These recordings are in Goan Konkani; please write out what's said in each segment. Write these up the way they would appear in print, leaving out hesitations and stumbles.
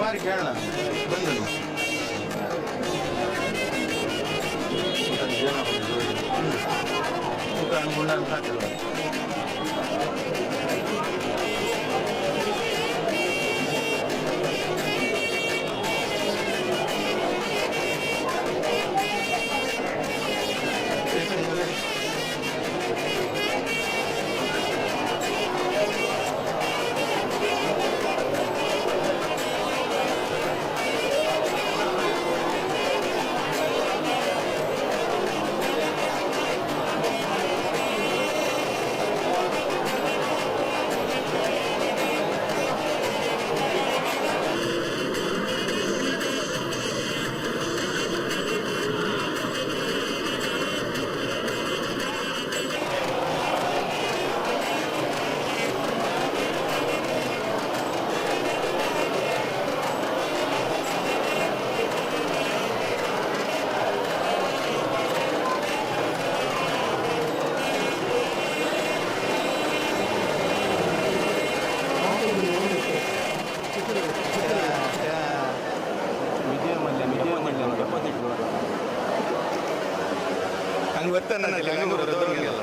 ವಾರಿ ಕೇಳೋಣ ಬಂದನು ಹಾಕಿಲ್ಲ. ಹಂಗೆ ಬರ್ತಾನೆ ಹಂಗೆ ಬರೋದವ್ರಿಗೆಲ್ಲ.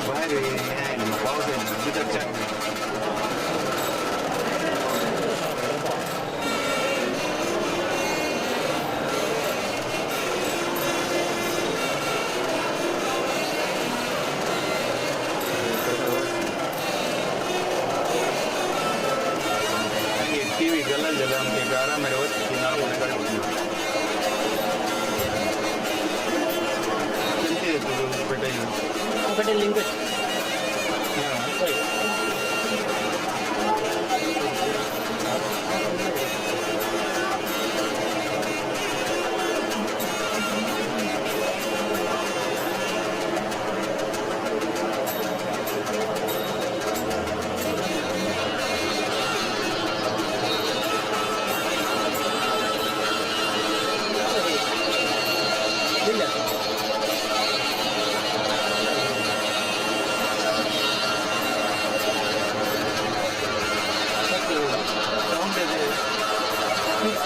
भायर पावस भितर. ಟಿವಿ ಗಲ್ಲಂಜಲ್ಲ ನಮಗೆ ಆರಾಮ ನಾವು ಪೇಟೆ. ಲಿಂಕ್. ಹಾಂ. ಇಲ್ಲ. ಸೌಂಡ್ ಇದೆ.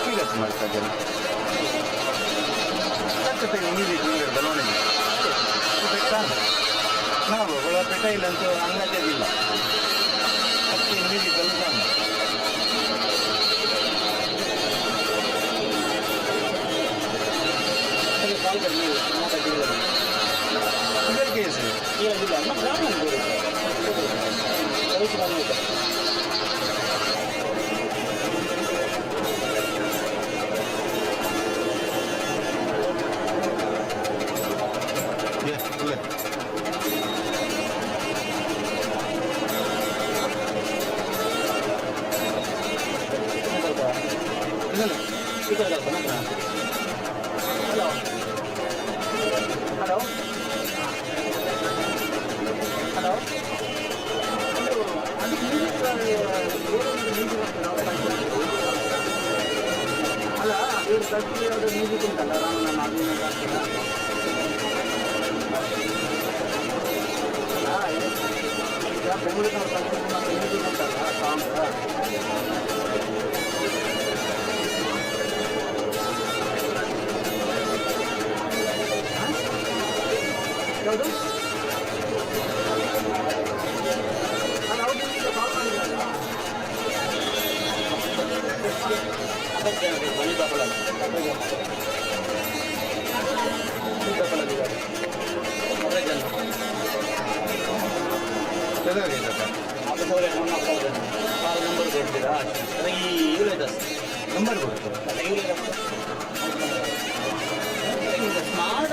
ಕೀಳತ್ ಮಾಡ್ತಾ ಇದ್ದಾರೆ. ಮ್ಯೂಸಿಕ್ ಬಲವಣಿಗೆ ನಾವು ಒಳ ಪೆಟ್ಟ ಇಲ್ಲ ಅಂತ ಅಂಗಡಿಯಿಲ್ಲ. ಅದಕ್ಕೆ ಮ್ಯೂಸಿಕ್ ಎಲ್ಲ ಸಾಂಗ್. ಕಾಲ್ ಕಮ್ಮಿ ಮಾತಾಡ್ತಿಲ್ಲ. ಕೇಸ್. ಇಲ್ಲ ಇಲ್ಲ, ನಮ್ಮ ಗ್ರಾಮ. ಇಲ್ಲ. ಹಲೋ ಹಲೋ ಹಲೋ, ಅದು ಮ್ಯೂಸಿಕ್, ಮ್ಯೂಸಿಕ್ ಅಲ್ಲ, ಇವ್ರು ಕಲ್ತಿರೋದು ಮ್ಯೂಸಿಕ್ ಉಂಟಲ್ಲ, ರಾಮನಾಮ ಅದು ಇದು ಅಂತ ಹಾಕ್ತೀರಾ? ಅಲ್ಲ, ಈಗ ಬೆಂಗಳೂರಿನವ್ರು ಕಲ್ತಿದ್ದು ಮತ್ತೆ ಮ್ಯೂಸಿಕ್ ಉಂಟಲ್ಲ, ಸಾಂಗ್. ಯಾವುದು ಅಲ್ಲ, ಹೌದು, ಈಗ ಕಾಲ್ ಮಾಡಿದ್ರಲ್ಲ. ನಂಬರ್ ಕೊಡ್ತೀರಾ? ನಂಬರ್ ಕೊಡ್ತಾರೆ. ಸ್ಮಾರ್ಟ್.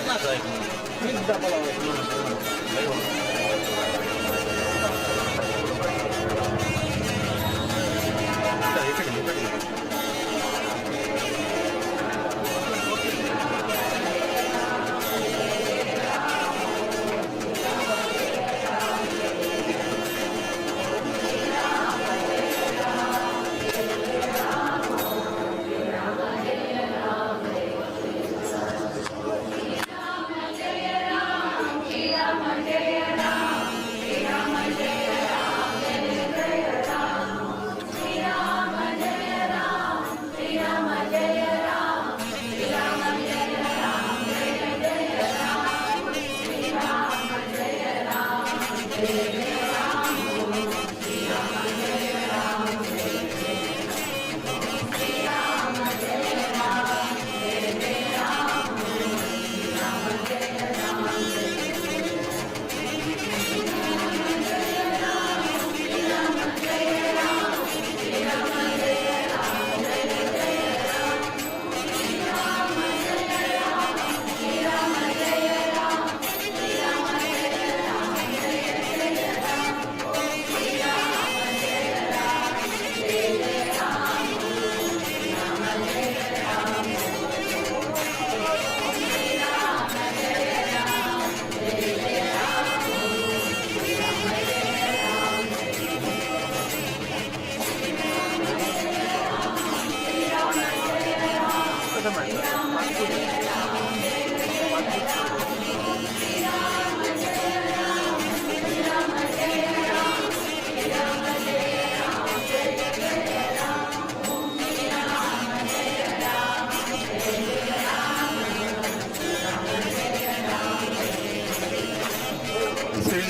ಈ ಕಡೆ, ಈ ಕಡೆ.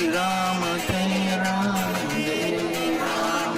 श्री राम जय राम जय राम.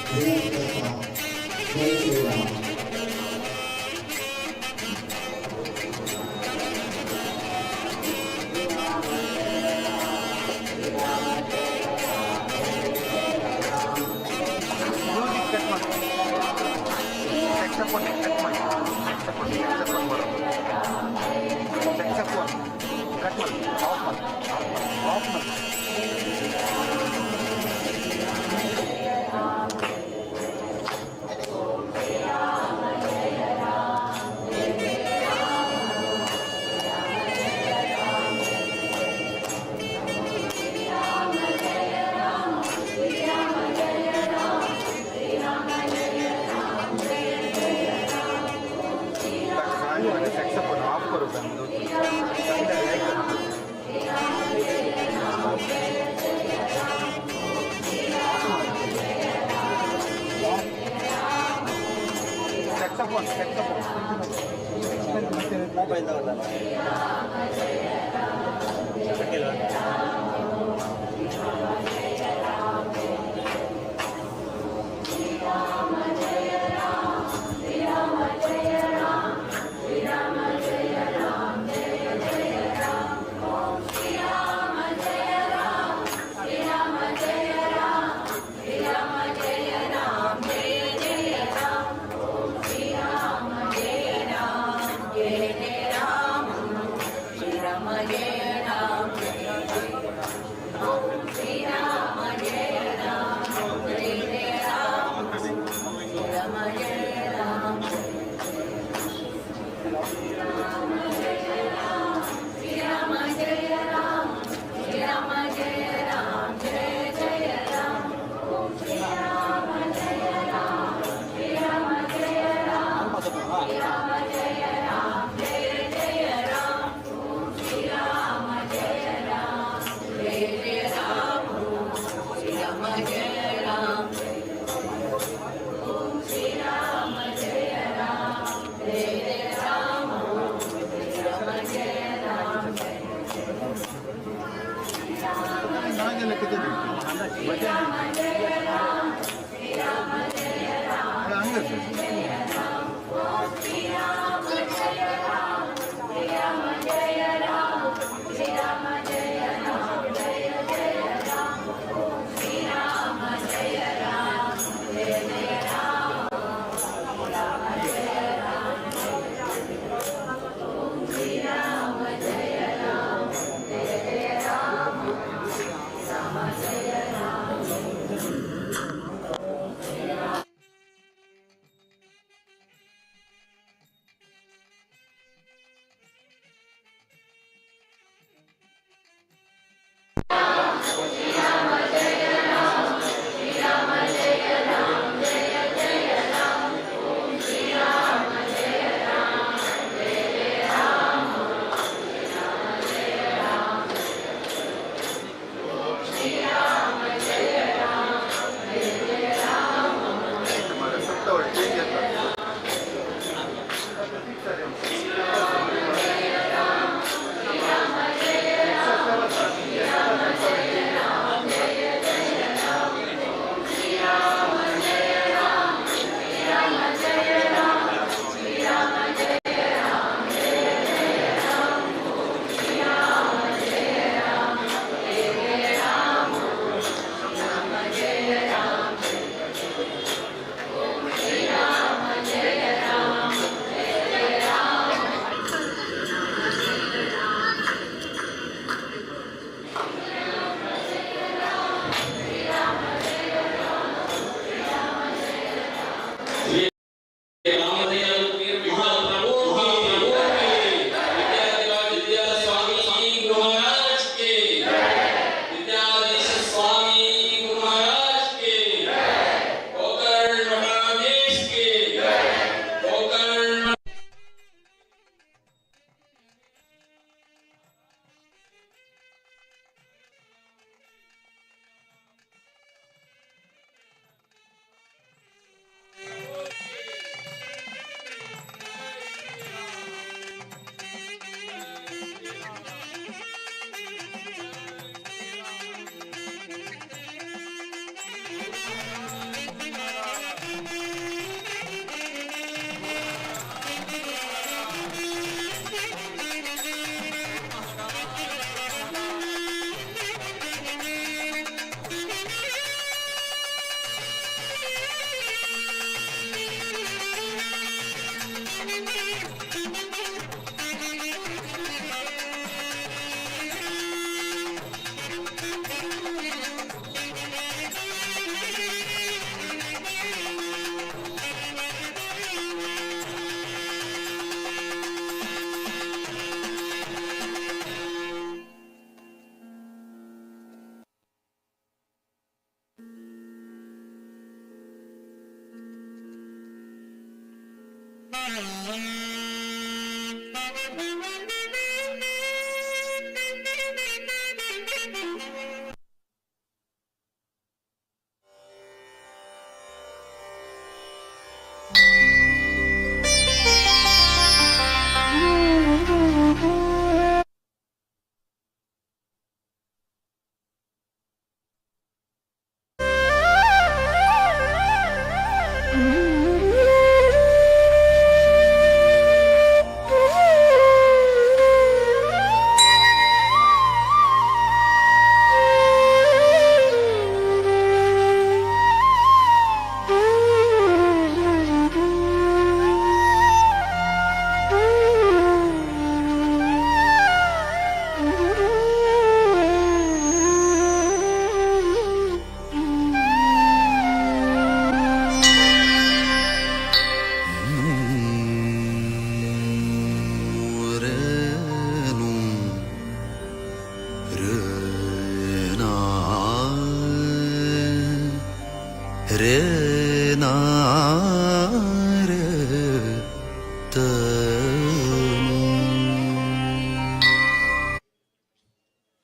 जय श्रीराम. जय श्रीराम. म्युझिक कट मार. सॅक्सोफोन कट मार. सॅक्सोफोन, सॅक्सोफोन बरोबर. सॅक्सोफोन कट मार. ऑफ मार, ऑफ मार. सॅक्सोफोन ऑफ करू का? Saxophone, saxophone. Mobile दवरला.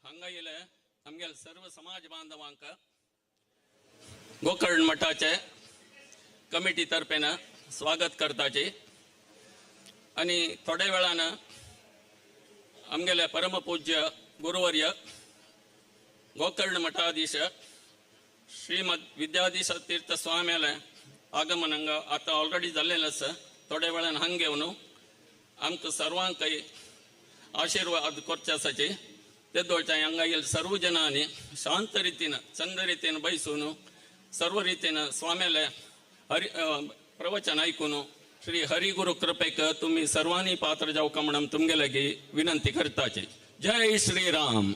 हांगा येयले आमगेले सर्व समाज बांधवांक गोकर्ण मठाचे कमिटी तर्फेन स्वागत करताची आनी थोड्या वेळान आमगेले परमपूज्य गुरुवर्य गोकर्ण मठाधीश श्रीमद विद्याधीश तीर्थ स्वाम्याले आगमन हांगा आतां ऑलरेडी जाल्लें आसा. थोड्या वेळान हांगा येवन आमकां सर्वांकय आशीर्वाद करचे आसाची. ते दोळच्या हांगा येयले सर्व जनांनी शांत रितीन चंद रितीन बैसून सर्व रितीन स्वाम्याले हरि प्रवचन ऐकून श्री हरिगुरु कृपेक तुम्ही सर्वांनी पात्र जावका म्हणून तुमगे लागीं विनंती करताची. जय श्रीराम.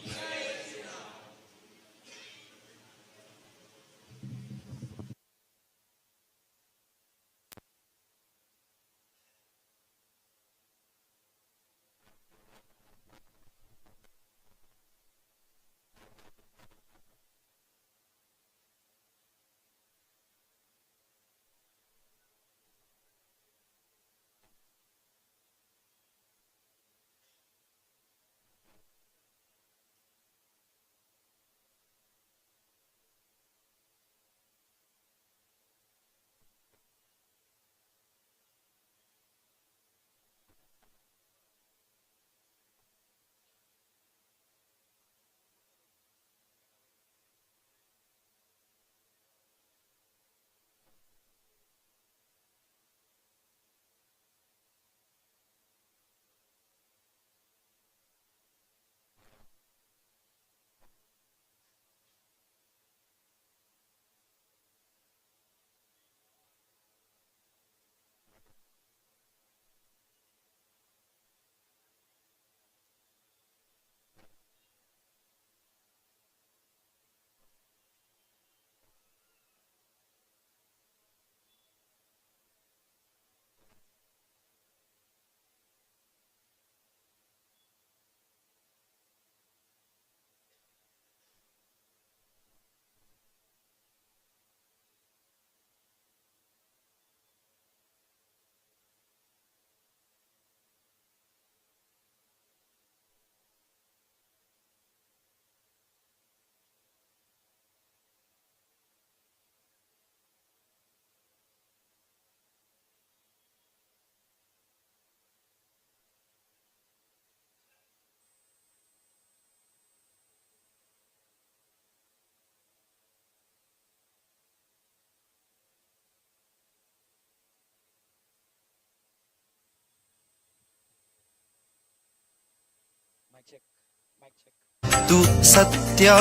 ತು ಸತ್ಯ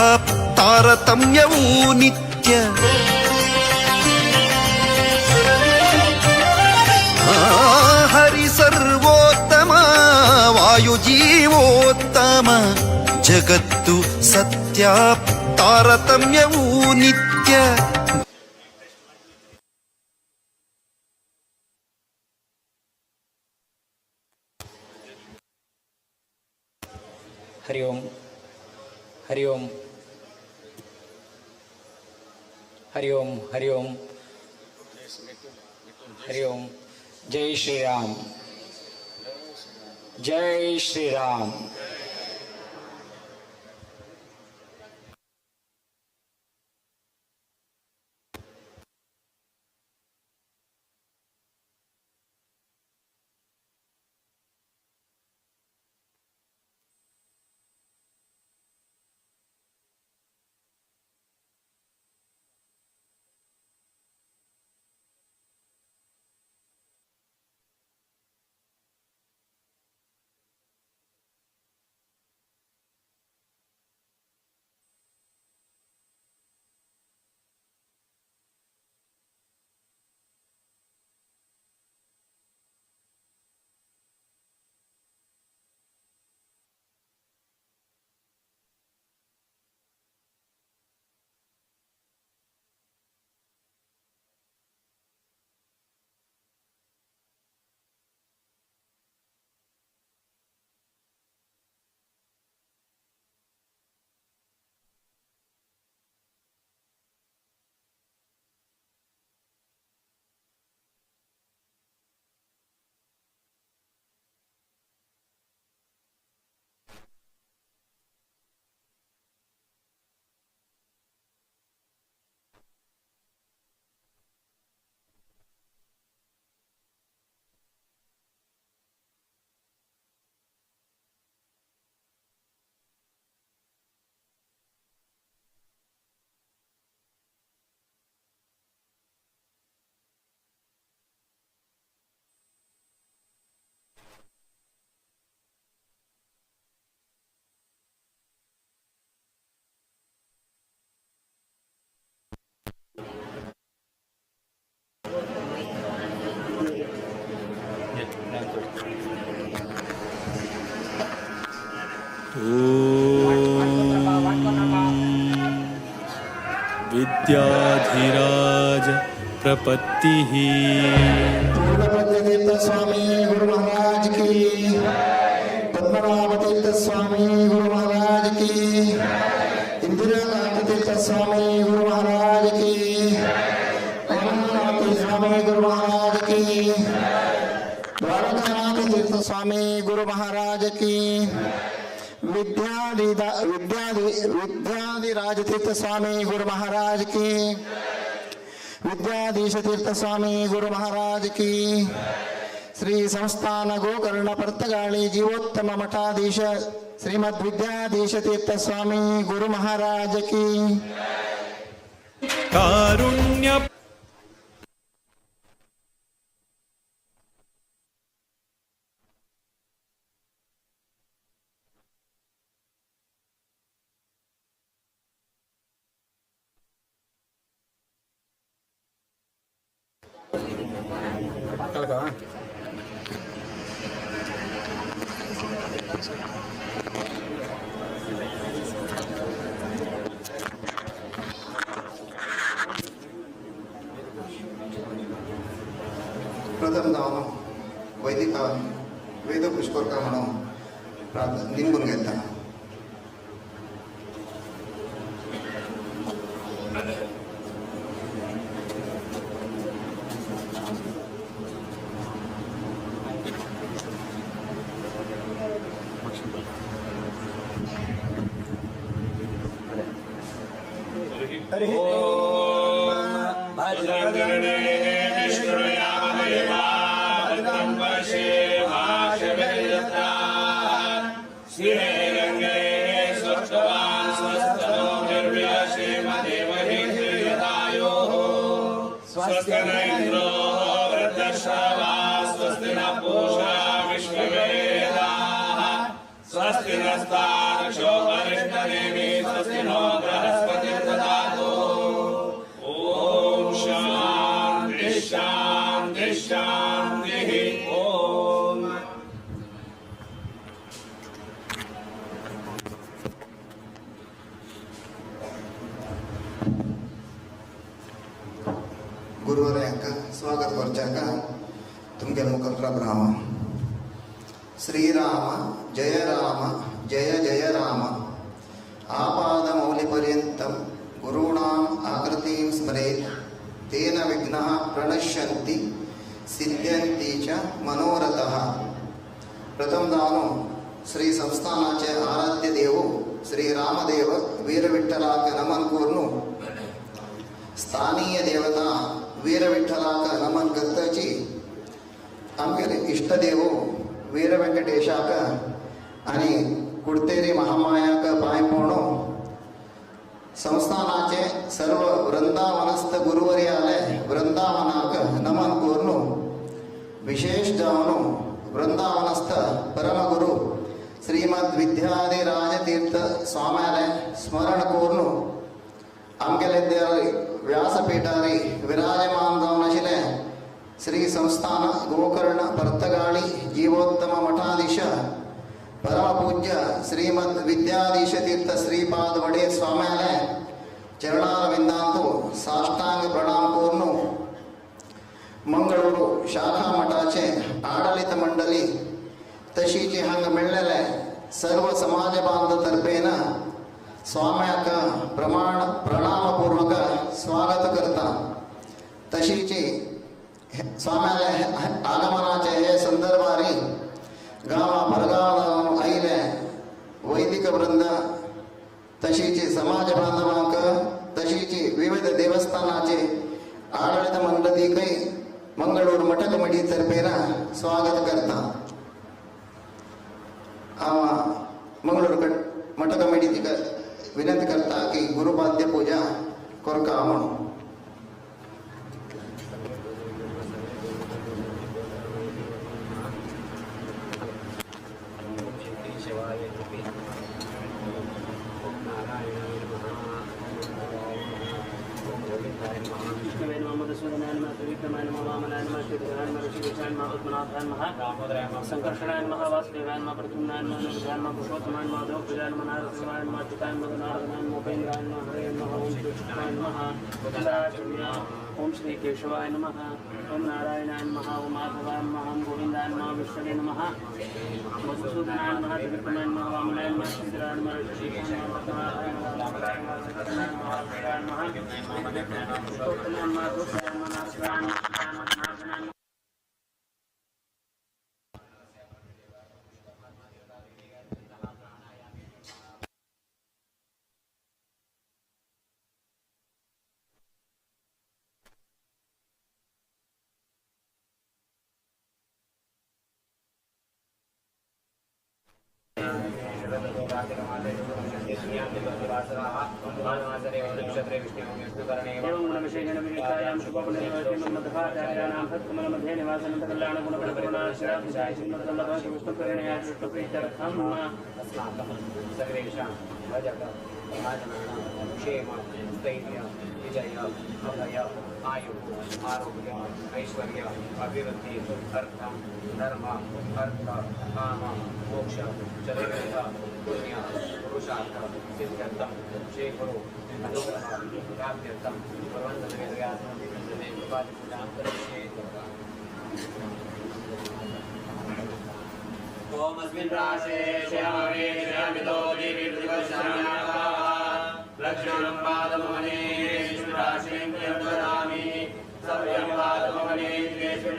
ತಾರತಮ್ಯವೂ ನಿತ್ಯ ಹರಿ ಸರ್ವೋತ್ತಮ ವಾಯು ಜೀವೋತ್ತಮ ಜಗತ್ತು ಸತ್ಯ ತಾರತಮ್ಯವೂ ನಿತ್ಯ. ಹರಿ ಓಂ ಹರಿ ಓಂ ಹರಿ ಓಂ ಹರಿ ಓಂ ಹರಿ ಓಂ. जय श्री राम, जय श्री राम. विद्याधिराज प्रपत्तिः. पूर्णप्रज्ञतीर्थ स्वामी गुरु महाराज की, पद्मनाभ तीर्थ स्वामी गुरु महाराज की, इंदिराकांत तीर्थ स्वामी गुरु महाराज की, अमरनाथ स्वामी गुरु महाराज की, द्वारकानाथ तीर्थ स्वामी गुरु महाराज की, विद्याधि विद्याधि विद्याधिराज तीर्थ स्वामी गुरु महाराज की, विद्याधीश तीर्थ स्वामी गुरु महाराज की, श्री संस्थान गोकर्ण पर्तगाಳಿ जीवोत्तम मठाधीश श्रीमद विद्याधीश तीर्थ स्वामी गुरु महाराज की. कारुण्य प्रथम जावन वैदिक वेद पुष्करका म्हणून प्रार्थना निंबून घेता. गुरुवर्यांक स्वागत करच्याक तुमगे मुखार राम. श्रीराम जय राम जय जय राम. आपादमौलिपर्यन्तं गुरूणाम् आकृतिं स्मरेत् तेन विघ्नाः प्रणश्यन्ति सिद्ध्यंती च मनोरथः. प्रथम जावन श्री संस्थानाचे आराध्य देव श्री रामदेव वीरविठ्ठलाक नमन करून स्थानीय देवता वीरविठ्ठलाक नमन करताची आमगेले इष्टदेव वीरवेंकटेशाक आणि कुडतेरी महामायाक पांय पडून संस्थानाचे सर्व वृंदावनस्थ गुरुवर्याले वृंदावनाक नमन करून विशेष जावन वृंदावनस्थ परमगुरु श्रीमद विद्याधिराजतीर्थ स्वाम्याले स्मरण करून आमगेले व्यासपीठारी विराजमान जावन आशिल्ले श्री संस्थान गोकर्ण पर्तगाळी जीवोत्तम मठाधीश परमपूज्य श्रीमद विद्याधीश तीर्थ श्रीपाद वडे स्वाम्याले चरणारविंदांतु साष्टांग प्रणाम करून मंगळूರು शाखा मठाचे आडळीत मंडळी तशीची हांगा मेळ्ळेले सर्व समाज बांधव तर्फेन स्वाम्याक प्रमाण प्रणामपूर्वक स्वागत करता. तशीची स्वाम्याले आगमनाचे हे संदर्भारी गांवा परगांव आयिल्ले वैदिक वृंद तशीची समाज बांधवांक तशीची विविध देवस्थानाचे आडळीत मंडळीकय मंगळूर मठ कमिटी तर्फेन स्वागत करता. हांव मंगळूर मठ कमिटी विनंती करता की गुरुपाद्य पूजा करका म्हणून. विष्णवे नमः, मधुसूदनाय नमः, त्रिविक्रमाय नमः, वामनाय नमः, श्रीधराय नमः, ऋषिकेशाय नमः, पद्मनाभाय नमः, संकर्षणाय नमः, वासुदेवाय नमः, प्रद्युम्नाय नमः, नरसिंहाय नमः, पुरुषोत्तमाय नमः, अधोक्षजाय नमः, नारसिंहाय नमः, अच्युताय नमः, नारदाय नमः, उपेन्द्राय नमः, हरे नमः, ओम कृष्णाय नमः, ओम श्री केशवाय नमः, ओम नारायणाय नमः, ओम माधवाय नमः, ओम गोविंदाय नमः, विष्णवे नमः, मधुसूदनाय नमः, त्रिविक्रमाय नमः, वामनाय नमः, श्रीधराय नमः, ऋषिकेशाय नमः, पद्मनाभाय नमः, दामोदराय नमः, संकर्षणाय नमः, वासुदेवाय नमः, पुरुषोत्तमाय नमः, अधोक्षजाय नमः, नारसिंहाय नमः, अच्युताय नमः, नारदाय नमः. एवं गुणविशेषेण विविक्तायां शुभपुण्यश्रीमन्मध्वाचार्याणां सत्कमलमध्ये निवासनन्तकल्याणगुणपरिपूर्णाशिराभिषाय श्रीमद्वल्लभ विष्णुप्रेरणया विष्णुप्रीत्यर्थं अस्माकं सर्वेषां भजत भाजनानां क्षेम स्थैर्य विजय अभय आयुः आरोग्य ऐश्वर्य अभिवृद्धि अर्थं धर्म अर्थ काम मोक्ष चतुर्विध पुण्य पुरुषार्थ सिद्ध्यर्थं श्री गुरु अनुग्रह प्राप्त्यर्थं कुर्वन्तवेदव्यासपूजां करिष्ये. ओम अस्मिन् राशे श्यामे श्यामितो देवी प्रतिपश्यामि लक्ष्मणं पादमने राशिं प्रददामि सव्यं पादमने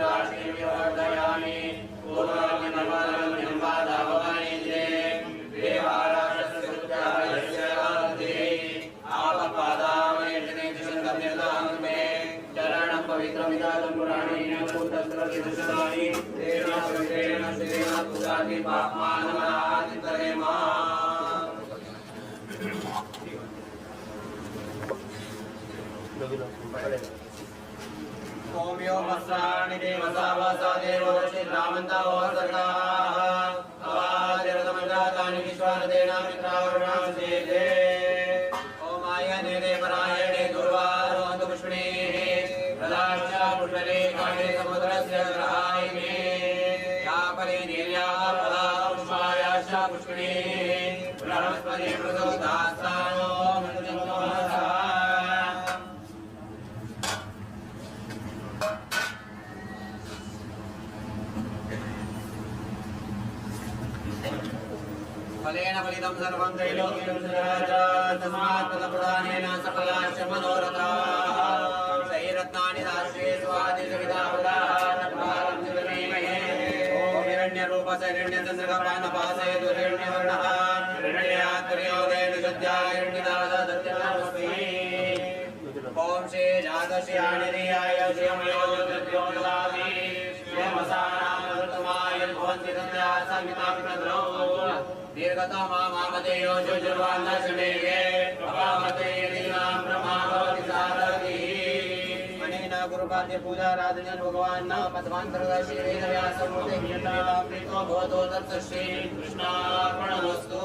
राशिं विवर्धयामि पूर्वं पादावनेन्द्रे देवाराजस्य आपपादामने चरणं पवित्रमिदातं पुराणेन पूतस्त्रविदुषाणि तेन पवित्रेण शिवेन पूजाति पाप्मानमनादितरेमा. ओम यो वस्त्राणि देवसा वसा देवो रामन्ता सर्गाः अवादिरतमजातानि विश्वानतेन मित्रावरुणामसेते. ओम आयने देवरायणे दुर्वारोऽन्तु पुष्पिणीः प्रदाश्च पुष्पले काणे समुद्रस्य ग्रहायिने या परे नीर्या पदा पुष्पायाश्च पुष्पिणीः बृहस्पति प्रसुतास्तानो मृत्युमोहसः. फलेन फलितं सर्वं त्रैलोक्यं सचराचरं तस्मात् फलप्रदानेन सकलाश्च मनोरथाः सैरत्नानि दास्ये स्वादिसवितापदाः. ओम श्री जातश्याणियाय श्रियमयोदि श्रियमसानामृतमाय भवन्ति सत्या समितापितद्रौ दीर्घतमा मामदेयो जुजुर्वान्दशमेघे प्रभामते यदीनां ब्रह्मा भवति सारथिः। अनेन गुरुपाद्य पूजाराधनेन भगवान् पद्मान् श्री वेदव्यासमूर्तिः प्रीतो भवतो तत् श्री कृष्णार्पणमस्तु।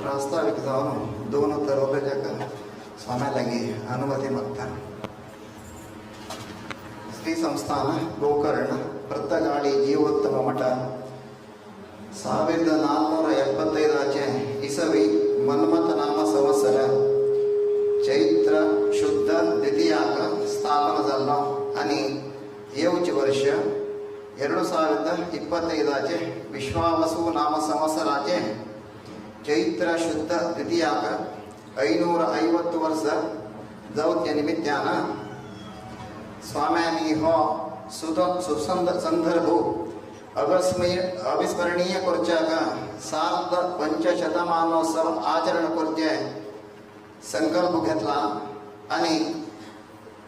प्रास्ताविक जावन दोन उतर उलोवच्याक स्वाम्या लागीं अनुमती मागता. श्री संस्थान ಗೋಕರ್ಣ ಪರ್ತಗಾಳಿ ಜೀವೋತ್ತಮ ಮಠ 1475 ಇಸವಿ ಮನ್ಮಥನಾಮ ಸಂವತ್ಸರ ಚೈತ್ರ ಶುದ್ಧ ದ್ವಿತೀಯಾಕ ಸ್ಥಾಪನ जाल्लो आनी येवचे वर्ष 2025 विश्वावसु नाम संवत्सराचे ಚೈತ್ರ ಶುದ್ಧ ದ್ವಿತೀಯಾಕ 550 ವರ್ಷ जावच्या निमित्तान स्वाम्यांनी हो सुसंदर्भ अविस्मरणीय करच्याक सार्ध पंचशतमानोत्सव आचरण करचे संकल्प घेतला आनी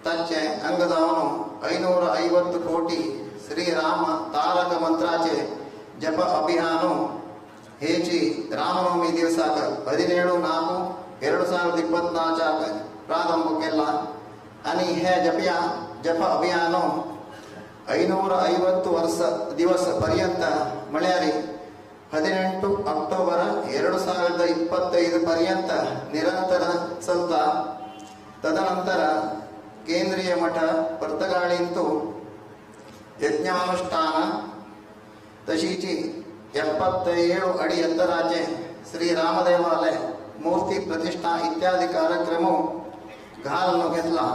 ताचे अंग जावन 550 कोटी श्रीराम तारक मंत्राचे जप अभियान हेची रामनवमी दिवसाक 17/4/2024 ಪ್ರಾರಂಭ केला आनी हे जप अभियान 550 ವರ್ಷ ದಿವಸ ಪರ್ಯಂತ म्हळ्यार 18 ಅಕ್ಟೋಬರ್ 2025 ಪರ್ಯಂತ ನಿರಂತರ ಚಲ್ತಾ. ತದನಂತರ ಕೇಂದ್ರೀಯ ಮಠ ಪರ್ತಗಾಳಿಂತು ಯಜ್ಞಾನುಷ್ಠಾನ तशीची 77 ಅಡಿ ಎತ್ತರಾಚೆ ಶ್ರೀ ರಾಮದೇವಾಲಯ ಮೂರ್ತಿ ಪ್ರತಿಷ್ಠಾ इत्यादी कार्यक्रम घालून घेतला.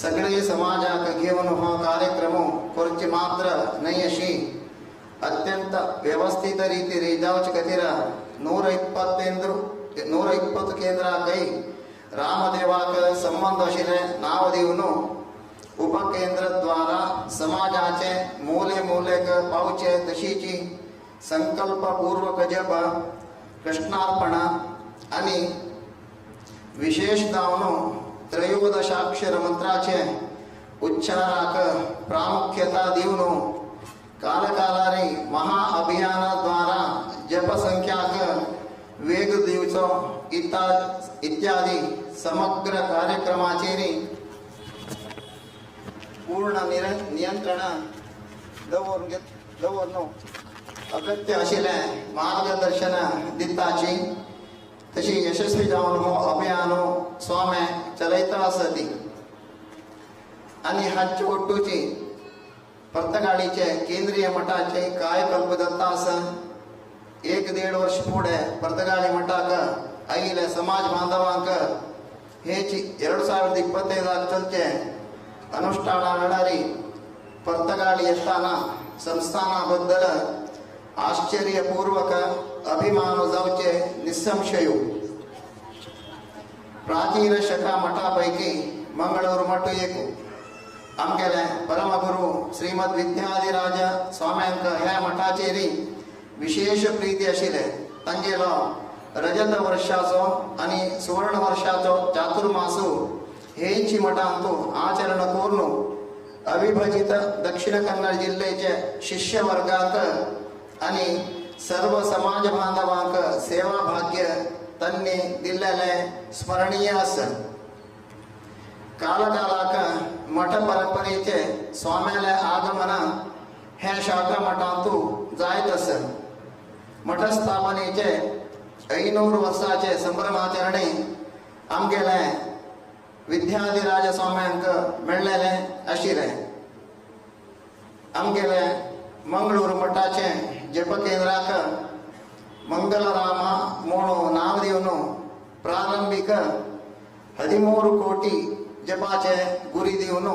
सगळे समाजाक घेवन हो कार्यक्रम करचे मात्र न्हय अशी अत्यंत व्यवस्थित रीतीन जावचे खातीर 120 केंद्राकय रामदेवाक संबंध आशिल्लें नांव दिवन उपकेंद्र द्वारा समाजाचे मूले मूलेक पावचे तशीची संकल्पपूर्वक जप कृष्णार्पण आनी विशेष जावन त्रयोदशाक्षर मंत्राचे उच्चाराक प्रामुख्यता दिवन कालकालारी महा अभियाना द्वारा जप संख्याक वेग दिवचो इत्यादी समग्र कार्यक्रमाचेर पूर्ण नियंत्रण दवरून अगत्य आशिल्लें मार्गदर्शन दिताची तशी यशस्वी जावन हो अभियान स्वामी चलयता आसती. आनी हाचे ಒಟ್ಟುची पर्तगाळीचे केंद्रीय मठाचे कायकल्प जाता आसा. 1-1.5 वर्ष फुडें पर्तगाळी मठाक आयिल्ले समाज बांधवांक हेची 2025 चलचे अनुष्ठाना वेळारी पर्तगाळी येताना संस्थानाबद्दल आश्चर्यपूर्वक अभिमान जावचे निस्संशय. प्राचीन शಕ मठापैकी मंगळूर मठ एक. आमगेले परमगुरु श्रीमद विद्याधिराज स्वाम्यांक ह्या मठाचेरी विशेष प्रीती आशिल्ले. तांगेलो रजत वर्षाचो आनी सुवर्ण वर्षाचो चातुर्मासु हेंची मठांतु आचरण करून अविभजित दक्षिण कन्नड जिल्ह्याचे शिष्यवर्गाक आनी सर्व समाज बांधवांक सेवा भाग्य तांणी दिल्लेलें स्मरणीय आसा. कालकालाक मठ परंपरेचे स्वाम्याले आगमन हे शाखा मठांतू जायत आसा. मठ स्थापनेचे 500 वर्साचे संभ्रमाचरणे आमगेले विद्याधिराज स्वाम्यांक मेळ्ळेले आशिल्लें. आमगेले मंगळूर मठाचे जपकेंद्राक मंगलराम म्हणून नाव दिवन प्रारंभिक 13 ಕೋಟಿ ಜಪಾಚೆ ಗುರಿ ದಿವನು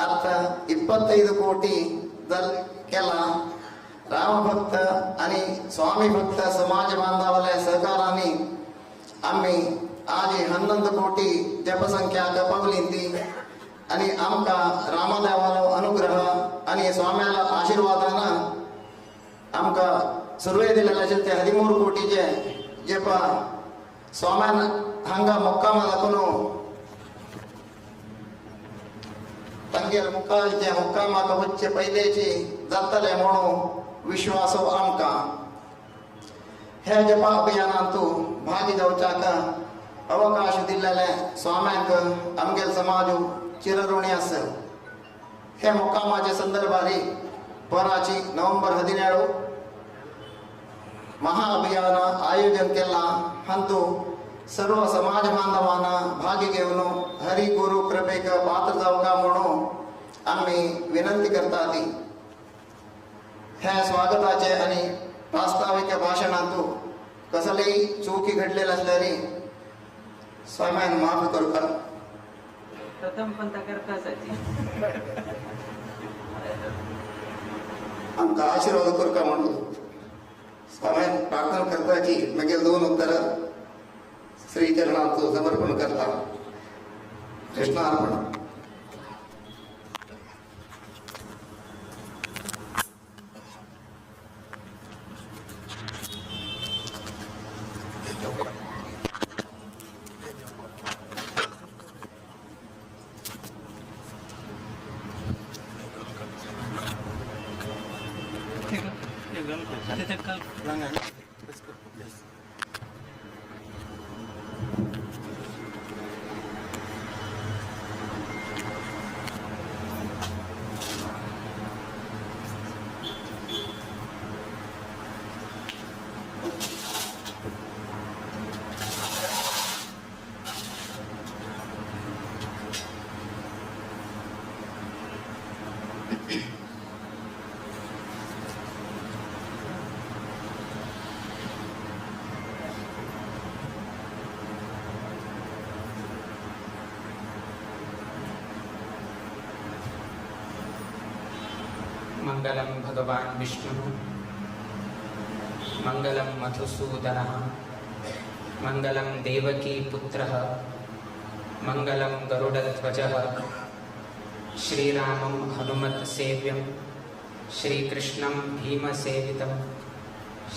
ಅರ್ಥ 25 ಕೋಟಿ ದಲ್ ಕೆಲ रामभक्त आणि स्वामी भक्त समाज बांधवाले सहकारांनी आम्ही आज 11 कोटी जपसंख्या पावली ती आणि आमकां रामदेवालो अनुग्रह आणि स्वाम्याला आशीर्वादान आमकां सुरवे दिलेले आशिल्ले ते 13 कोटीचे जप स्वाम्यान हांगा मुक्कामा दाखोवन तांगेर मुखालचे मुक्कामाक वच्चे पयलेची जातले म्हणून विश्वास आमकां. हे जपा अभियानांतू भागी जावच्याक अवकाश दिल्लेले स्वाम्यांक आमगेल समाजू चिरऋणी आसा. हे मुक्कामाचे संदर्भारी पराची नोव्हेंबर 17 महाअभियान आयोजन केला. हांतू सर्व समाज बांधवांना भागी घेवन हरी गुरु कृपेक पात्र जावका म्हणून आमी विनंती करतात. हे स्वागताचे आणि प्रास्ताविक भाषणांतू कसलेही चुकी घडलेली असल्यारी स्वाम्यान माफ करता. प्रथम पंथा करता असाची आमकां आशीर्वाद करता म्हणून स्वाम्यान प्रार्थना करता की मागीर 2 उत्तर श्रीचरणांचो समर्पण करता. कृष्णार्पण. मंगलं भगवान विष्णुः, मंगलं मधुसूदनः, मंगलं देवकी पुत्रः, मंगलं गरुडध्वजः, श्रीरामं हनुमत्सेव्यं, श्रीकृष्णं भीमसेवितं,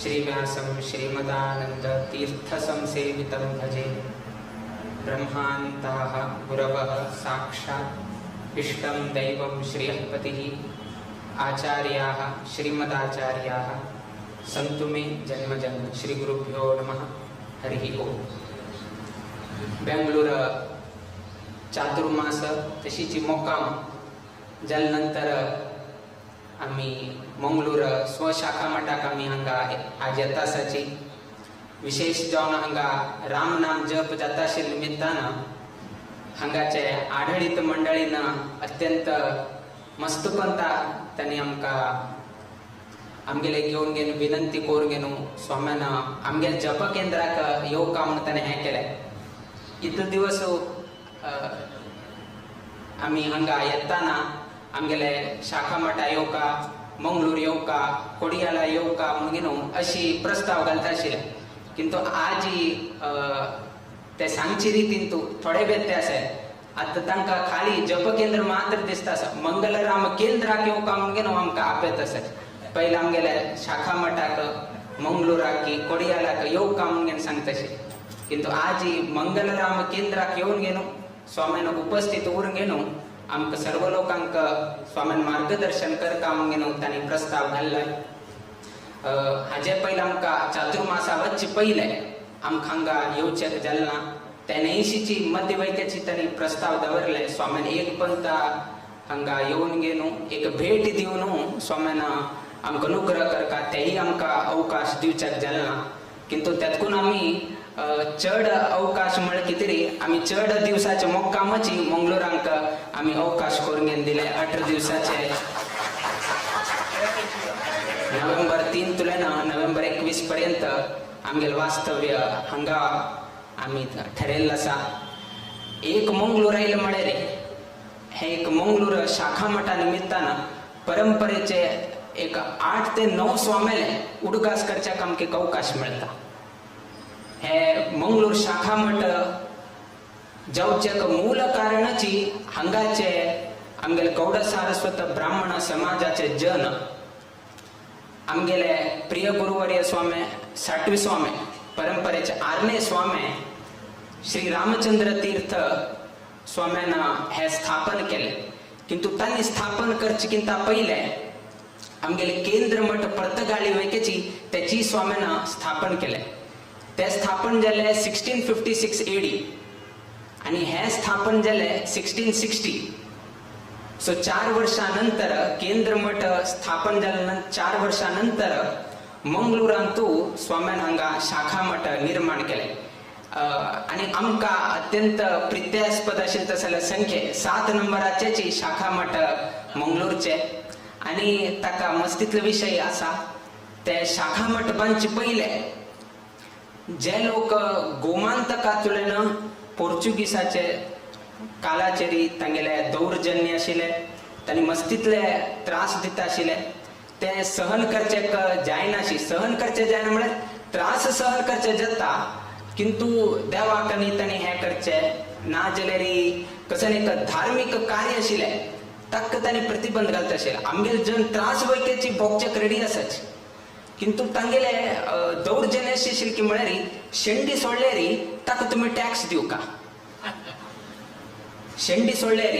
श्रीव्यासं श्रीमदानन्दतीर्थसंसेवितं भजे. ब्रह्मान्ताः गुरवः साक्षात् इष्टं दैवं श्रियःपतिः, आचार्याः श्रीमदाचार्याः सन्तु मे जन्म जन्म. श्री गुरुभ्यो नमः. हरिः ओम. बेंगळूर चातुर्मास तशीची मोक्काम जाल्या नंतर आमी मंगळूर स्वशाखा मठाक आमी हांगा आज येता आसाची. विशेष जावन हांगा राम नाम जप जाता आशिल्ल्या निमित्तान हांगाचे आडळीत मंडळीन अत्यंत मस्तपंता तांणी आमकां आमगेले घेवन घेवन विनंती करून घेवन स्वाम्यान आमगेले जप केंद्राक येवका म्हणून ताणें हें केलें. इतले दिवस आमी हांगा येताना आमगेले शाखा मठा येवका, मंगळूर येवका, कोडियाला येवका म्हणून घेवन अशी प्रस्ताव घालता आशिल्ले. किंतु आजी ते सांगची रितीन तूं थोडे व्यत्यय आसा. आतां तांकां खाली जप केंद्र मात्र दिसता आसा. मंगलराम केंद्राक येवका म्हणून घेवन आमकां आपयत आसा. पयलीं आमगेले शाखा मठाक, मंगळुराक, कोडियालाक येवका म्हणून घेवन सांगता आशिल्ले. किंतु आजी मंगलराम केंद्राक येवन घेवन स्वाम्यान उपस्थित उरून घेवन आमकां सर्व लोकांक स्वाम्यान मार्गदर्शन करता म्हणून घेवन तांणी प्रस्ताव घाल्लो. हाजे पयलीं आमकां चातुर्मासा वच्चे पयलें आमकां हांगा येवचें जालें ना. तेन्नाशीची मध्य वैक्याची तांणी प्रस्ताव दवरले. स्वाम्यान एक पंता हांगा येवन घेवन एक भेट दिवन स्वाम्यान आमकां अनुग्रह करता तेही आमकां अवकाश दिवच्याक जालें ना. किंतु तेतकून आमी चड अवकाश म्हळ्यार कितें रे आमी चड दिवसाचे मोक्कामाची मंगळुरांक आमी अवकाश करून घेवन दिले 18 दिवसाचे. नोव्हेंबर 3 तुल्यान नोव्हेंबर 21 पर्यंत आमगेलें वास्तव्य हांगा आमी ठरयल्लें आसा. एक मंगळूर आयलें म्हळ्यार हें एक मंगळूर शाखा मठा निमित्तान परंपरेचे एक 8 ते 9 स्वामेले उडगास करच्याक आमकां एक अवकाश मेळटा. हे मंगळूर शाखा मठ जावचें मूल कारणची हांगाचे आमगेले गौड सारस्वत ब्राह्मण समाजाचे जन आमगेले प्रिय गुरुवर्य स्वामी साठवी स्वामी परंपरेचे आरणे स्वामी श्री रामचंद्र तीर्थ स्वाम्यान हे स्थापन केले. किंतु तांणी स्थापन करचे किंता पयले आमगेले केंद्र मठ पर्तगाळी वैकेची त्याची स्वाम्यान स्थापन केले. ते स्थापन जाले 1656 AD आणि हे स्थापन जाले 1660. सो 4 वर्षानंतर केंद्र मठ स्थापन जाल्या 4 वर्षानंतर मंगळुरांतू स्वाम्यान हांगा शाखा मठ निर्माण केले. आणि आमकां अत्यंत प्रित्यास्पद आशिल्ले तशें जाल्यार संख्ये 7 नंबराचेच शाखा मठ मंगळूरचे. आणि ताका मस्तीतलो विशय आसा ते शाखा मठ बांदचे पयले जे लोक गोमांतकांतल्यान पोर्चुगीसाचे कालाचेर तांगेले दौर्जन्य आशिल्ले, तांणी मस्तीतले त्रास दिता आशिल्ले, ते सहन करचे जायनाशी. सहन करचे जायना म्हळ्यार त्रास सहन करचे जाता, किंतु देवाक आनी तांणी हें करचें ना जाल्यार कसलें एक धार्मीक कार्य आशिल्लें ताका तांणी प्रतिबंध घालता आशिल्ले. आमगेले जन त्रास वैकेची भोगच्याक रेडी आसाच, किंतु तांगेले दौर्जन्य आशिल्लें की म्हळ्यार शेंडी सोडल्यार ताका तुमी टॅक्स दिवका, शेंडी सोडल्यार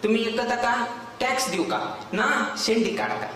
तुमी एक ताका टॅक्स दिवका ना शेंडी काडका.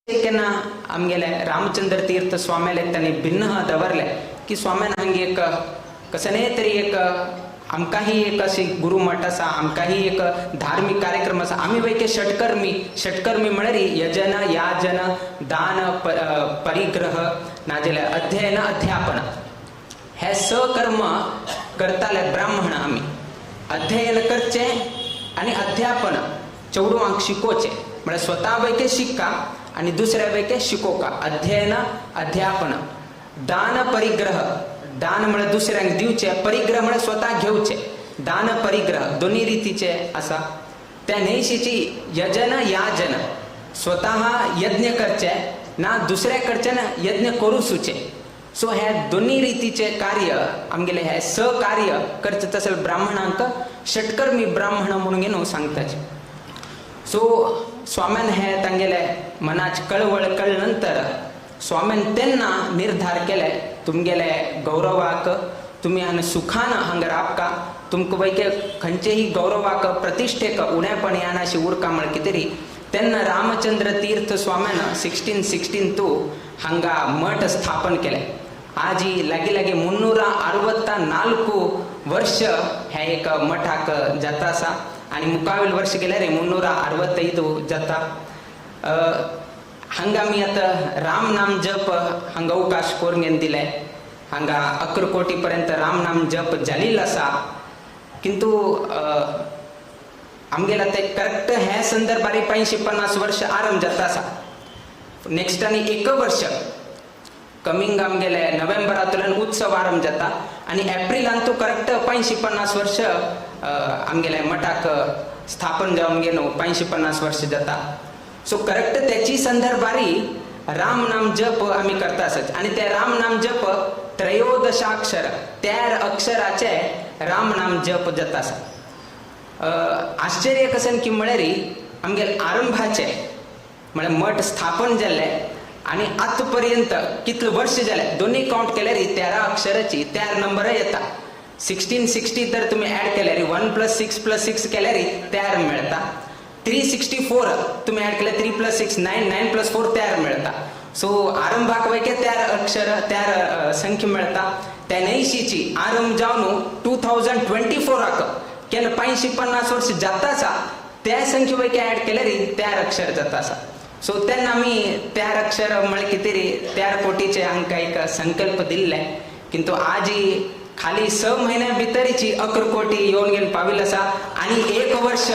केन्ना आमगेले रामचंद्र तीर्थ स्वाम्याले तांणी भिन्न दवरले की स्वाम्यान हांगे एक कसने तरी एक आमकांही एक अशी गुरुमठ आसा, आमकांही एक धार्मिक कार्यक्रम आसा, आमी वैके षटकर्मी. षटकर्मी म्हळ्यार यजन, याजन, दान, परिग्रह, नाजाल्यार अध्ययन, अध्यापन, हे सकर्म करताले ब्राह्मण. आमी अध्ययन करचे आनी अध्यापन चेडवांक शिकोवचें, म्हळ्यार स्वता वैके शिक्का आनी दुसऱ्या वैके शिकोवका. अध्ययन, अध्यापन, दान, परिग्रह. दान म्हळ्यार दुसऱ्यांक दिवचें, परिग्रह म्हळ्यार स्वता घेवचें. दान परिग्रह दोन्ही रितीचे आसा. त्या न्हयशीची यजन याजन, स्वतः यज्ञ करचे ना दुसऱ्या कडच्यान यज्ञ करू सुचे. सो हे दोन्ही रितीचे कार्य आमगेले हे सहकार्य करचे तशें ब्राह्मणांक षटकर्मी ब्राह्मण म्हणून न्हू सांगताचे. सो स्वाम्यान हे तांगेले मनाच कळवळ कळ नंतर स्वाम्यान तेन्ना निर्धार केले, तुमगेले गौरवाक तुमी हांगा सुखान हांगा राबका, तुमकां वैके खंयचेही गौरवाक प्रतिश्ठेक उणेपण येनाशी उरका म्हळ्यार कितें तरी. तेन्ना रामचंद्र तीर्थ स्वाम्यान 1662 हांगा मठ स्थापन केले. आजी लागीं लागीं 364 वर्ष हे एक मठाक जाता आसा आनी मुखावेल वर्ष गेल्यार 365 जाता. हांगा आमी आतां राम नाम जप हांगा अवकाश करून घेवन दिले. हांगा 11 कोटी पर्यंत राम नाम जप जालेलो आसा, किंतु आमगेला ते करेक्ट हे संदर्भार 550 वर्ष आरंभ जाता आसा. नेक्स्ट आनी एक वर्ष कमींग आमगेले नोव्हेंबरांतल्यान उत्सव आरंभ जाता आनी एप्रिलान तो करेक्ट 550 वर्ष आमगेले मठाक स्थापन जावन गेलो 550 वर्ष जाता. सो करेक्ट त्याची संदर्भारी राम नाम जप आमी करता आसत आनी ते राम नाम जप त्रयोदशाक्षर 13 अक्षराचे राम नाम जप जाता आसा. आश्चर्य कशें की म्हळ्यार आमगेले आरंभाचे म्हळ्यार मठ स्थापन जाल्ले आनी आतां पर्यंत कितले वर्ष जाले दोन्ही कावंट केल्यार 13 अक्षराची 13 नंबर येता. 1660 तर तुमी ऍड केल्यार 1 + 6 + 6 केल्यार 13 मेळटा. 364 तुमी ऍड केल्यार 3 + 6 9, 9 + 4 13 मेळटा. सो आरंभाक वैके 13 अक्षर 13 संख्या मेळटा. त्या न्हयशीची आरंभ जावन 2024 केन्ना 550 वर्ष जाता आसा त्या संख्ये वैके ऍड केल्यार 13 अक्षर जाता आसा. सो तेन्ना आमी 13 अक्षर म्हळ्यार कितें तरी 13 कोटीचे आमकां एक संकल्प दिल्ले, किंतु आजी खाली 6 म्हयन्या भितरीची 11 कोटी येवन घेवन पाविल्लो आसा आनी एक वर्ष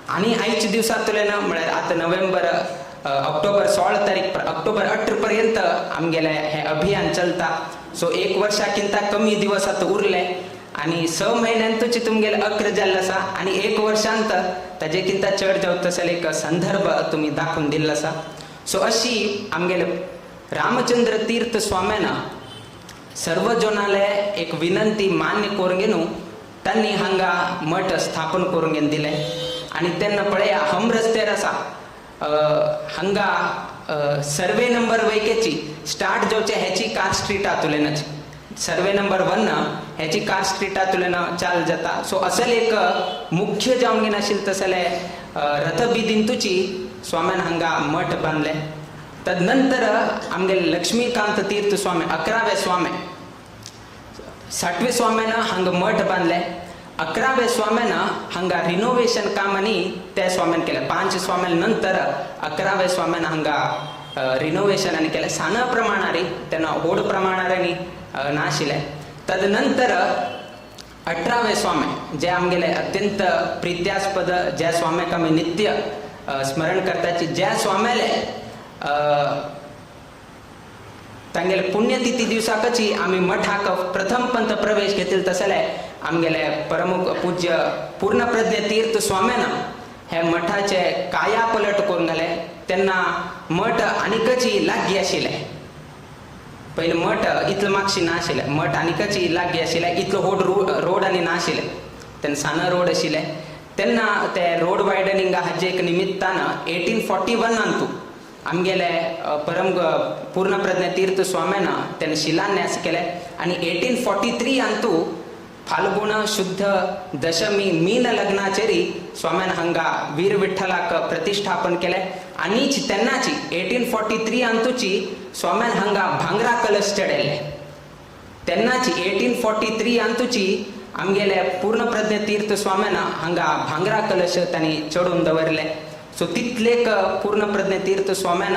आनी आयच्या दिवसांतल्यान म्हळ्यार आतां नोव्हेंबर ऑक्टोबर 16 तारीख ऑक्टोबर 18 पर्यंत आमगेले हे अभियान चलता. सो एक वर्षाकिंता कमी दिवस आतां उरले आनी 6 म्हयन्यांतूच तुमगेले 11 जाल्लो आसा आनी एक वर्षांत ताजे किंता चड जावं तसो एक संदर्भ तुमी दाखोवन दिल्लो आसा. सो अशी आमगेले रामचंद्र तीर्थ स्वाम्यान सर्व जनाले एक विनंती मान्य करून घेवन तांणी हांगा मठ स्थापन करून घेवन दिले. आनी तेन्ना पळया हम रस्त्यार आसा हांगा सर्वे नंबर वैकेची स्टार्ट जावचे हेची कार स्ट्रीटांतल्यानच सर्वे नंबर 1 हेची कार स्ट्रीटांतल्यान चाल जाता. सो असल एक मुख्य जावन घेवन आशिल्लें तसले रथबिदींतूची स्वाम्यान हांगा मठ बांदले. तदनंतर आमगेले लक्ष्मीकांत तीर्थ स्वामी 11वे स्वामी 60वे स्वाम्यान हांगा मठ बांदले. 11वे स्वाम्यान हांगा रिनोवेशन कामांनी त्या स्वाम्यान केलें. 5 स्वाम्यान नंतर 11वे स्वाम्यान हांगा रिनोवेशन आनी केलें सान प्रमाणारी, तेन्ना व्हड प्रमाणारी नाशिल्लें. तदनंतर 18वे स्वामी जे आमगेले अत्यंत प्रित्यास्पद ज्या स्वाम्याक आमी नित्य स्मरण करताची, ज्या स्वाम्याले तांगेले पुण्यतिथी दिवसाकची आमी मठाक प्रथम पंथ प्रवेश घेतले तसले आमगेले परमुख पूज्य पूर्णप्रज्ञ तीर्थ स्वाम्यान हे मठाचे काया पलट करून घाले. तेन्ना मठ आनीकची लागीं आशिल्लें. पयलें मठ इतलो मागशी नाशिल्लें, मठ आनीकची लागीं आशिल्लें, इतलो व्हड रोड आनी नाशिल्लें, तेन्ना सान रोड आशिल्लें. तेन्ना ते रोड वायडनिंग हाजे एक निमित्तान 1841 आमगेले परम पूर्णप्रज्ञ तीर्थ स्वाम्यान तेन्ना शिलान्यास केले आनी 1843 फाल्गुण शुद्ध दशमी मीन लग्नाचेरी स्वाम्यान हांगा वीर विठ्ठलाक प्रतिष्ठापन केलें आनीच तेन्नाची 1843 अंतुची स्वाम्यान हांगा भांगरा कलश चडयल्ले. तेन्नाची 1843 अंतुची आमगेले पूर्णप्रज्ञ तीर्थ स्वाम्यान हांगा भांगरा कलश तांणी चडोवन दवरले. सो तितलेक पूर्णप्रज्ञ तीर्थ स्वाम्यान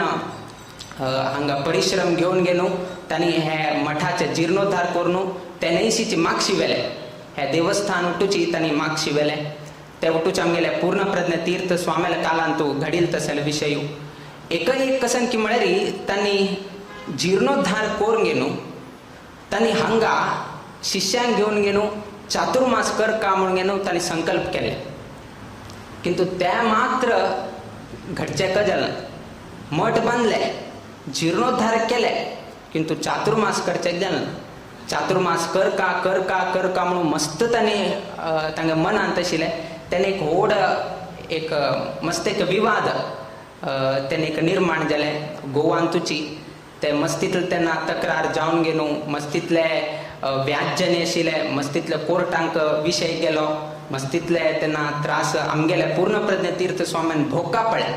हांगा परिश्रम घेवन गेलो, तांणी हे मठाचे जीर्णोद्धार करून तेन्नशीची मागशी व्हेले, हे देवस्थान उठूची तांणी मागशी व्हेले. ते उठूचे आमगेले पूर्णप्रज्ञ तीर्थ स्वाम्याल्या कालांतू घडील तसले विशय एकय एक कसन की म्हळ्यार तांणी जीर्णोद्धार करून घेनु तांणी हांगा शिष्यांक घेवन घेनु चातुर्मास कर का म्हणून घेनु तांणी संकल्प केले. किंतु ते मात्र घडचे कजल मठ बांदले, जीर्णोद्धार केले, किंतु चातुर्मास करचे जालें. चातुर्मास कर का कर का कर का म्हणून मस्त तांणी तांगे मनांत आशिल्लें. तेणे एक व्हड एक मस्त एक विवाद तेणे एक निर्माण जाले गोवांतूची. ते मस्तीतले तेन्ना तक्रार जावन घेनु मस्तीतले व्याजनी आशिल्ले, मस्तीतले कोर्टांक विशय गेलो, मस्तीतले तेन्ना त्रास आमगेले पूर्णप्रज्ञ तीर्थ स्वाम्यान भोका पडले.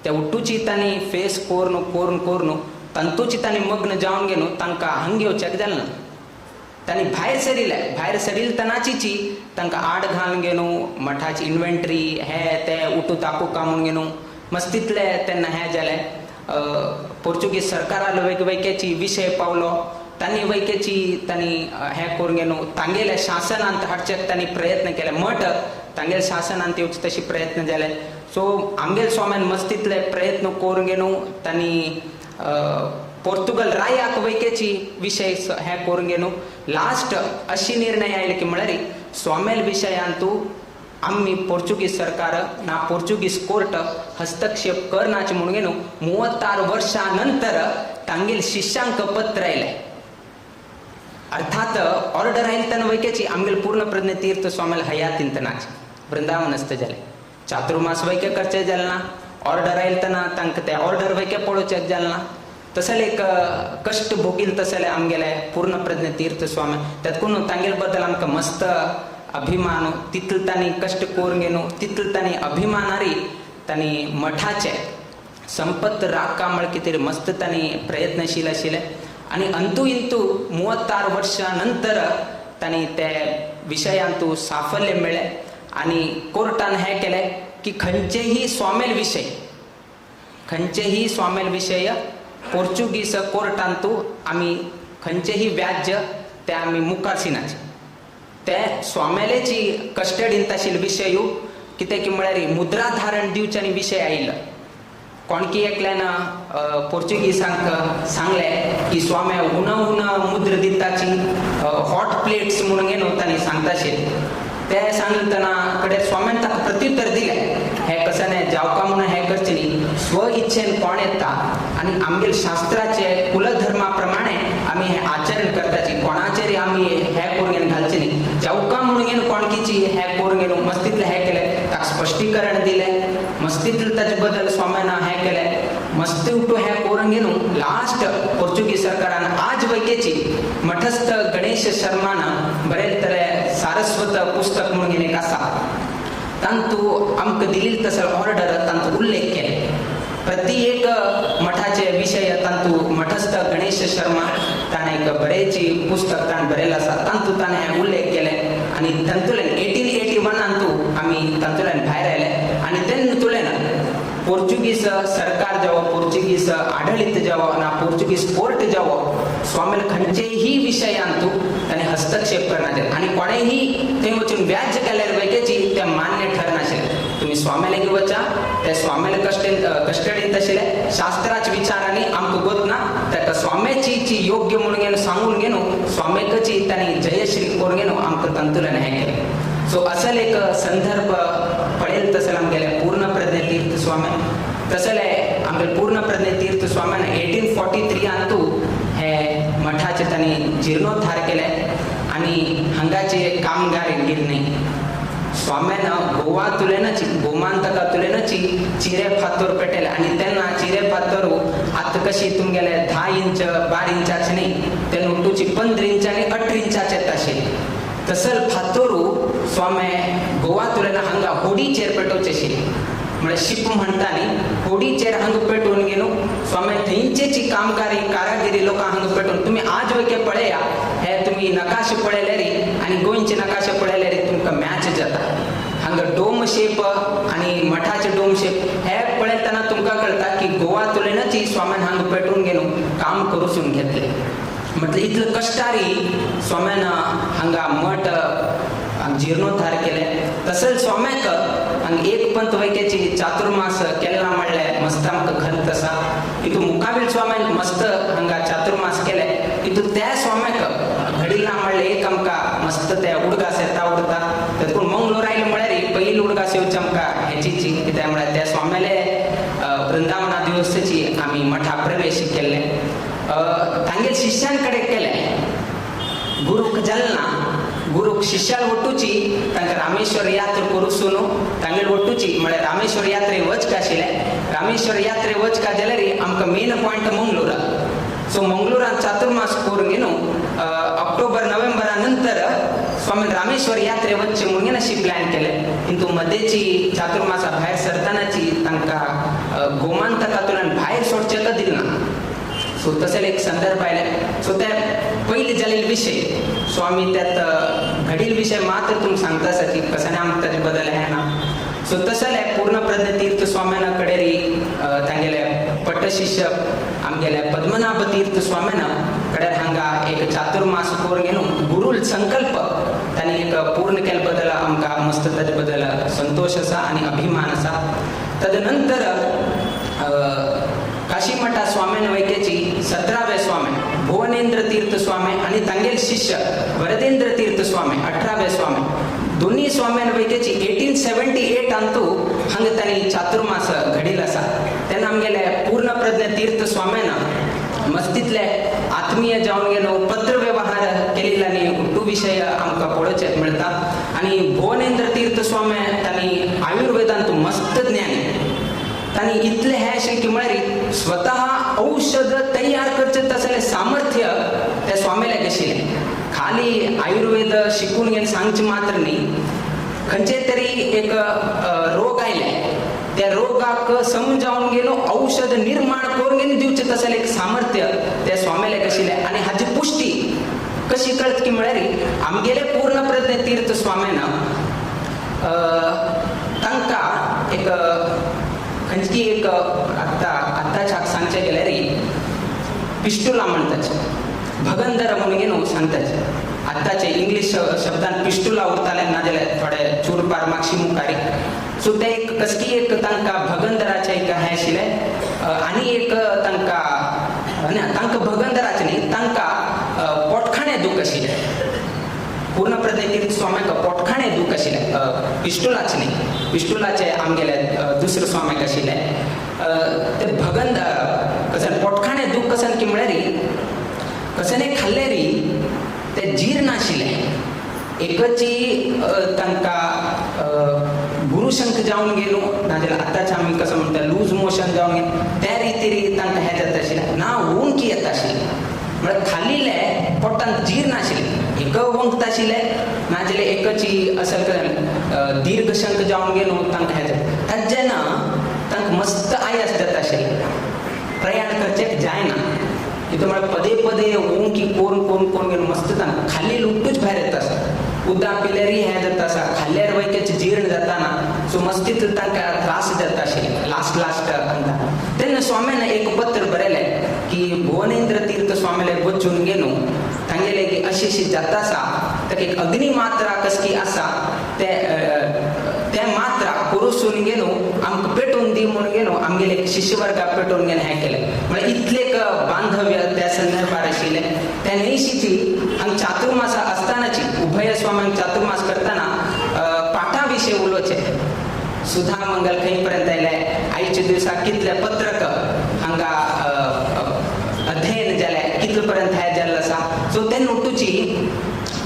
ते उठूची तांणी फेस कोरून कोरून कोरून तांतूची तांणी मग्न जावन घेनु तांकां हांग येवच्याक जालें ना. तांणी भायर सरिल्ले, भायर सरिल तनाचीची तांकां आड घालून घेनु मठाची इन्व्हेंटरी हे ते उठू दाखोवका म्हणून घेनु मस्तीतले तेन्ना हें जालें. पोर्चुगीज सरकारालो वेगवेगळ्याची विशय पावलो, तांणी वैकेची तांणी हें करून घेनु तांगेल्या शासनांत हाडच्याक तांणी प्रयत्न केले. मठ तांगेल्या शासनांत येवचे तशी प्रयत्न जाले. सो आमगेले स्वाम्यान मस्तीतले प्रयत्न करून घेनु तांणी पोर्तुगल रायाक वैकेची विशय हें करून घेनु लास्ट अशी निर्णय आयले की म्हळ्यार स्वामेल विशयांतू आमी पोर्चुगीज सरकार ना पोर्चुगीज कोर्ट हस्तक्षेप करनाचे म्हणून घेनु 36 वर्षां नंतर तांगेल शिष्यांक पत्र आयलें. अर्थात ऑर्डर आयले तेन्ना वैकेची आमगेल पूर्णप्रज्ञ तीर्थ स्वामेल हयातींत नाचे वृंदावनस्थ जाले. चातुर्मास वैके करचे जालें ना, ऑर्डर आयले तेन्ना तांकां ते ऑर्डर वैके पळोवचें जालें ना. तसले एक कश्ट भोगील तसले आमगेले पूर्णप्रज्ञ तीर्थ स्वामी. तेतकून तांगेले बद्दल आमकां मस्त अभिमान, तितले तांणी कश्ट करून घेनु तितले तांणी अभिमानारी तांणी मठाचे संपत्त राखका म्हळ्यार कितें मस्त तांणी प्रयत्नशील आशिल्ले. आनी अंतू इंतू 36 वर्षां नंतर तांणी ते विशयांतू साफल्य मेळ्ळें आनी कोर्टान हें केलें की खंयचेही स्वामेल विशय, खंयचेही स्वामेल विशय पोर्चुगीज कोर्टांतू आमी खंयचेही व्याज्य ते आमी मुखार सिनाचे. ते स्वामेलेची कस्टडींत आशिल्ले विशयू कितें की म्हळ्यार मुद्रा धारण दिवच्यानी विशय आयिल्लो. कोणकी एकल्यान पोर्चुगीजांक सांगलें की स्वामे उना उना मुद्र दिताची हॉट प्लेट्स म्हणून घेवन तांणी सांगताशे. ते सांगले तेन्ना कडेन स्वाम्यान ताका प्रत्युत्तर दिलें, हें कशें न्ही जावका म्हणून हें करचें न्ही, स्व इच्छेन कोण येता आनी आमगेले शास्त्राचे कुलधर्मा प्रमाणे आमी हें आचरण करताची, कोणाचेर आमी हें करून घेवन घालचें न्ही, जावका म्हणून घेवन कोणकीची हें करून घेवन मस्तीतलें हें केलें, ताका स्पश्टीकरण दिलें, मस्तीतलें ताचे बद्दल स्वाम्यान हें केलें, मस्ती उठू हें करून घेवन लास्ट पोर्चुगीज सरकारान आज वैकेची मठस्थ गणेश शर्मान बरयतले सारस्वत पुस्तक म्हणून एक आसा तांतू आमकां दिली तसो ऑर्डर तांचो उल्लेख केले. प्रति एक मठाचे विशय तांतू मठस्थ गणेश शर्मा ताणें एक बरेची पुस्तक ताणें बरयलें आसा, तांतू ताणें हें उल्लेख केले. आनी तातूंतल्यान 1881 आमी तातूंतल्यान भायर आयले आनी तेन्ना पोर्चुगीज सरकार जावो, पोर्चुगीज आडळीत जावो ना पोर्चुगीज कोर्ट जावो, स्वामील खंयचेही विशयांतू ताणें हस्तक्षेप करनाशिल्ले आनी कोणेही थंय वचून व्याज्य केल्यार वैकेची तें मान्य ठरनाशिल्लें. तुमी स्वाम्याले वचा, ते स्वाम्याले कस्टडींत आशिल्ले शास्त्राच्या विचारांनी आमकां गोत ना, ताका स्वाम्याची ची योग्य म्हणून घेवन सांगून घेवन स्वाम्याकची तांणी जयश्री करून घेवन आमकां तातूंतल्यान हें केलें. सो असल एक संदर्भ पळयल तसले आमगेले पूर्णप्रज्ञ तीर्थ स्वामी, तसले आमगेले पूर्णप्रज्ञ तीर्थ स्वाम्यान 1843 अंतू हे मठाचे तांणी जीर्णोद्धार केले आनी हांगाचे कामगार गिरणे स्वाम्यान गोवा तुलेनची गोमांतका तुलेनची चिरे फातोर पेटेले आनी तेन्ना चिरे फातोर आतां कशी तुमगेले 10 इंच 12 इंचाचे न्ही, तेन्ना उठूची 15 इंच आनी 18 इंचाचे येता आशिल्ले. तसल फातोरू स्वामे गोवा तुलेना हांगा होडीचेर पेटोवचे आशिल्ले. म्हळ्यार शिप म्हणटा न्ही, होडीचेर हांगा पेटोवन घेवन स्वामी थंयचेची कामगारी कारागिरी लोकां हांगा पेटोवन, तुमी आज वयके पळया, हे तुमी नकाशे पळयल्यार आनी गोंयचे नकाशे पळयल्यार तुमकां मॅच जाता. हांगा डोम शेप आनी मठाचे डोम शेप हे पळयतना तुमकां कळटा की गोवा तुलेनच स्वाम्यान हांगा पेटोवन घेवन काम करूसून घेतले. म्हटलं इतलं कष्टारी स्वाम्यान हांगा मठ जीर्णोद्धार केले. तसंच स्वाम्याक हांगा एक पंत वैक्याची चातुर्मास केला म्हणले मस्त आमकां खंत आसा. इतू मुकाबील स्वाम्यान मस्त हांगा चातुर्मास केले. इतू त्या स्वाम्याक घडिला म्हणले एक आमकां मस्त ते उडगास येता उरता. तेतून मंगलोर आयले म्हळ्यार पयली उडगास येवचे आमकां हेचीची, कित्याक म्हळ्यार त्या स्वाम्याले वृंदावना दिवसाची आमी मठा प्रवेश केल्ले. तांगेल शिष्यांकडे केले, गुरुक जालना गुरुक शिष्याल वट्टूची तांकां रामेश्वर यात्रा करूसून तांगेल वट्टूची म्हळ्यार रामेश्वर यात्रे वचका आशिल्ले. रामेश्वर यात्रे वचका जाल्यार आमकां मेन पॉयंट मंगलोरा. सो मंगलोरान चातुर्मास करून घेवन ऑक्टोबर नोव्हेंबरा नंतर स्वामी रामेश्वर यात्रे वचचे म्हणून अशी प्लॅन केले. किंतु मध्येची चातुर्मासा भायर सरतानाची तांकां गोमांतकातून भायर सोडचे का दिल ना. सो तसेल एक संदर्भ आयले. सो ते पयली जालेले विषय, सो आमी त्यात घडील विषय मात्र तुम सांगता आसा की कसाने आमकां ताजे बदल हे ना. सो तशें पूर्णप्रज्ञ तीर्थ स्वाम्याना कडेरी तांगेले पट्टशिष्य आमगेले पद्मनाभ तीर्थ स्वाम्याना कडेर हांगा एक चातुर्मास करून घेवन गुरुल संकल्प तांणी एक पूर्ण केले बद्दल आमकां मस्त ताजे बद्दल संतोश आसा आनी अभिमान आसा. तदनंतर काशीमठा स्वाम्यान वैक्याची 17वे स्वामी भुवनेंद्र तीर्थ स्वामी आणि तांगेल शिष्य वरदेंद्र तीर्थ स्वामी 18वे स्वामी, दोन्ही स्वाम्यान वैक्याची 1878 अंतू हांगा तांणी चातुर्मास घडील आसा. तेन्ना आमगेले पूर्णप्रज्ञ तीर्थ स्वाम्यान मस्तीतले आत्मीय जावन गेलो पत्र व्यवहार केलेल्यानी उट्टू विषय आमकां पळोवचें मेळटा. आनी भुवनेंद्र तीर्थ स्वामी तांणी आयुर्वेदांत मस्त ज्ञानी, तांणी इतले हे अशें की म्हळ्यार स्वतः औषध तयार करचें तसलें सामर्थ्य त्या स्वामील्याक आशिल्लें. खाली आयुर्वेद शिकून घेवन सांगचें मात्र न्ही, खंयचे तरी एक रोग आयले त्या रोगाक समजावन घेवन औषध निर्माण करून घेवन दिवचें तसलें एक सामर्थ्य त्या स्वामील्याक आशिल्लें. आनी हाजी पुश्टी कशी कळत की म्हळ्यार आमगेले पूर्णप्रज्ञ तीर्थ स्वाम्यान तांकां एक खंयची एक आत्तां आत्ताच्या सांगचें गेल्यार पिश्टुला म्हणटाचे, भगंदर म्हणून घेवन सांगताचे. आत्ताचे इंग्लीश शब्दान पिश्टुला उरताले नाजाल्यार थोडे चूरपार मागशी मुखारी. सो ते एक कसकी एक तांकां भगंदराचें एक हें आशिल्लें आनी एक तांकां ना तांकां भगंदराचें न्ही, तांकां पोटखाणें दूख आशिल्लें. पूर्णप्रज्ञ तीर्थ स्वाम्याक पोटखाणें दूख आशिल्लें, पिश्टुलाचें न्ही, पिश्टुलाचें आमगेले दुसरे स्वाम्याक आशिल्लें. ते भगंद कशें पोटखाणें दूख कशें की म्हळ्यार कशें खाल्लें री ते जीर्ण आशिल्लें. एकची तांकां गुरुशंख जावन गेलो नाजाल्यार आतांचे आमी कसो म्हणटा लूज मोशन जावन गेलो त्या रितीर तांकां हें जाता आशिल्लें ना, ओंकी येता आशिल्लें. म्हळ्यार खाल्लें पोटांत जीर्ण आशिल्लें, एक वंकता आशिल्लें नाजाल्यार एकची अशें दीर्घशंख जावन गेलो तांकां हें जाता. ताजें जेन्ना तांकां मस्त आयास जाता आशिल्लें, प्रयाण करचें जायना तितून म्हळ्यार पदे पदे ओंकी करून करून करून घेवन मस्त तांकां खाल्ली लुट्टूच भायर येता आसा. उदक पिल्यारय हें जाता आसा, खाल्ल्यार वयकेच जीर्ण जाता ना. सो मस्तीत तांकां त्रास जाता आशिल्ले लास्ट लास्ट अंता. तेन्ना स्वाम्यान एक पत्र बरयलें की भुवनेंद्र तीर्थ स्वामीले वचून गेलो तांगेले की अशी अशी जाता आसा, ताका एक अग्नी मात्रा कसकी आसा ते ते मात्रा पुरुसून गेलो आमकां पेटोवन दी म्हणून गेलो आमगेले एक शिष्यवर्गाक पेटोवन गेलो हें केलें. म्हळ्यार इतलें एक बांधव्य त्या संदर्भार आशिल्लें. त्या न्हयशीची हांगा चातुर्मास आसतानाची उभय स्वाम्यांक चातुर्मास करतना पाठा विशय उलोवचें सुधा मंगल खंय पर्यंत आयले, आयच्या दिवसा कितले पत्रक हांगा अध्ययन जालें, कितले पर्यंत हें जाल्लें आसा. सो ते नोटूची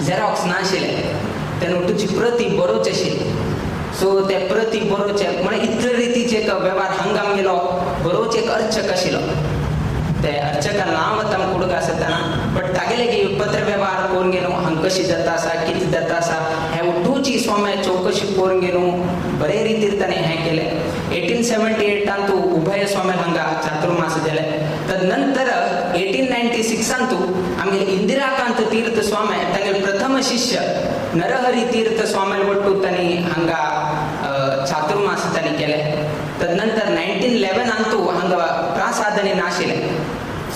झेरॉक्स नाशिल्लें, त्या नोटूची प्रती बरोवची आशिल्ली. सो ते प्रती बरोवचे म्हळ्यार इतले रितीचे एक वेव्हार हांगा आमगेलो बरोवचे एक अर्चक आशिल्लो. ते अर्चका नांव आतां आमकां उडक आसतना बट तागेले की पत्र वेव्हार करून गेलो हांगा कशी जाता आसा, कितें जाता आसा हें उठूची स्वामी चवकशी करून घेवन बरे रितीर ताणें हें केलें. 1878 उभय स्वामी हांगा चातुर्मास जाले. तदनंतर 1896 आमगे इंदिराकांत तीर्थ स्वामी तांगे प्रथम शिष्य नरहरी तीर्थ स्वामी ಒಟ್ಟು तांणी हांगा चातुर्मास तांणी केले. तदनंतर 1911 अंतू हांगा प्रासादने नाशिल्लें,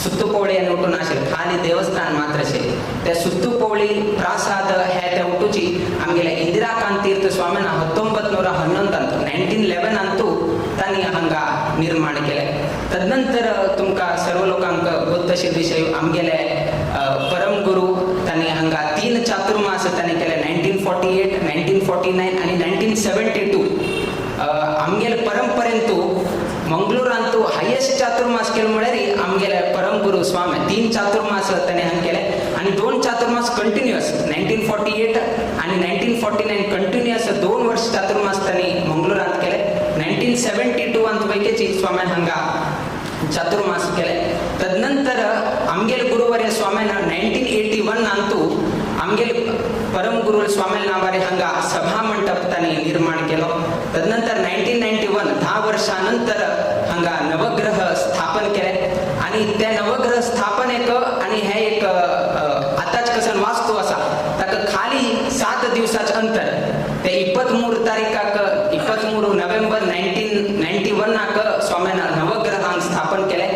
सुत्तुपवळी आनी उठून नाशिल्लें, खाली देवस्थान मात्र आशिल्लें. त्या सुत्तुपवळी प्रासाद हे त्या उठूची आमगेले इंदिराकांत तीर्थ स्वामीन 1911 1911 अंतू तांणी हांगा निर्माण केले. तदनंतर तुमकां सर्व लोकांक गोत अशे विशय आमगेले परमगुरू तांणी हांगा 3 चातुर्मास तांणी केले, 1948, 1949 आनी 1972. आमगेले परंपरेंतू मंगळूरांतू हायेस्ट चातुर्मास केले म्हळ्यार आमगेले परमगुरू स्वामी 3 चातुर्मास ताणें हांगा केले आनी 2 चातुर्मास कंटिन्युअस 1948 आनी 1949 कंटिन्युअस 2 वर्ष चातुर्मास तांणी मंगळूरांत केले. 1972 अंत पैकीची स्वाम्यान हांगा चातुर्मास केले. तदनंतर आमगेले गुरुवर्य स्वाम्यान 1981 अंतू आमगेले परमगुरू स्वाम्यान नावारे हांगा सभा मंडप तांणी निर्माण केलो. तदनंतर 1991 10 वर्षानंतर हांगा नवग्रह स्थापन केले आनी त्या नवग्रह स्थापनेक आनी हे एक आतांच कसन वास्तू आसा ताका खाली 7 दिवसाचें अंतर, ते 23 तारीखाक 23 नोव्हेंबर 1991 स्वाम्यान नवग्रहांक स्थापन केले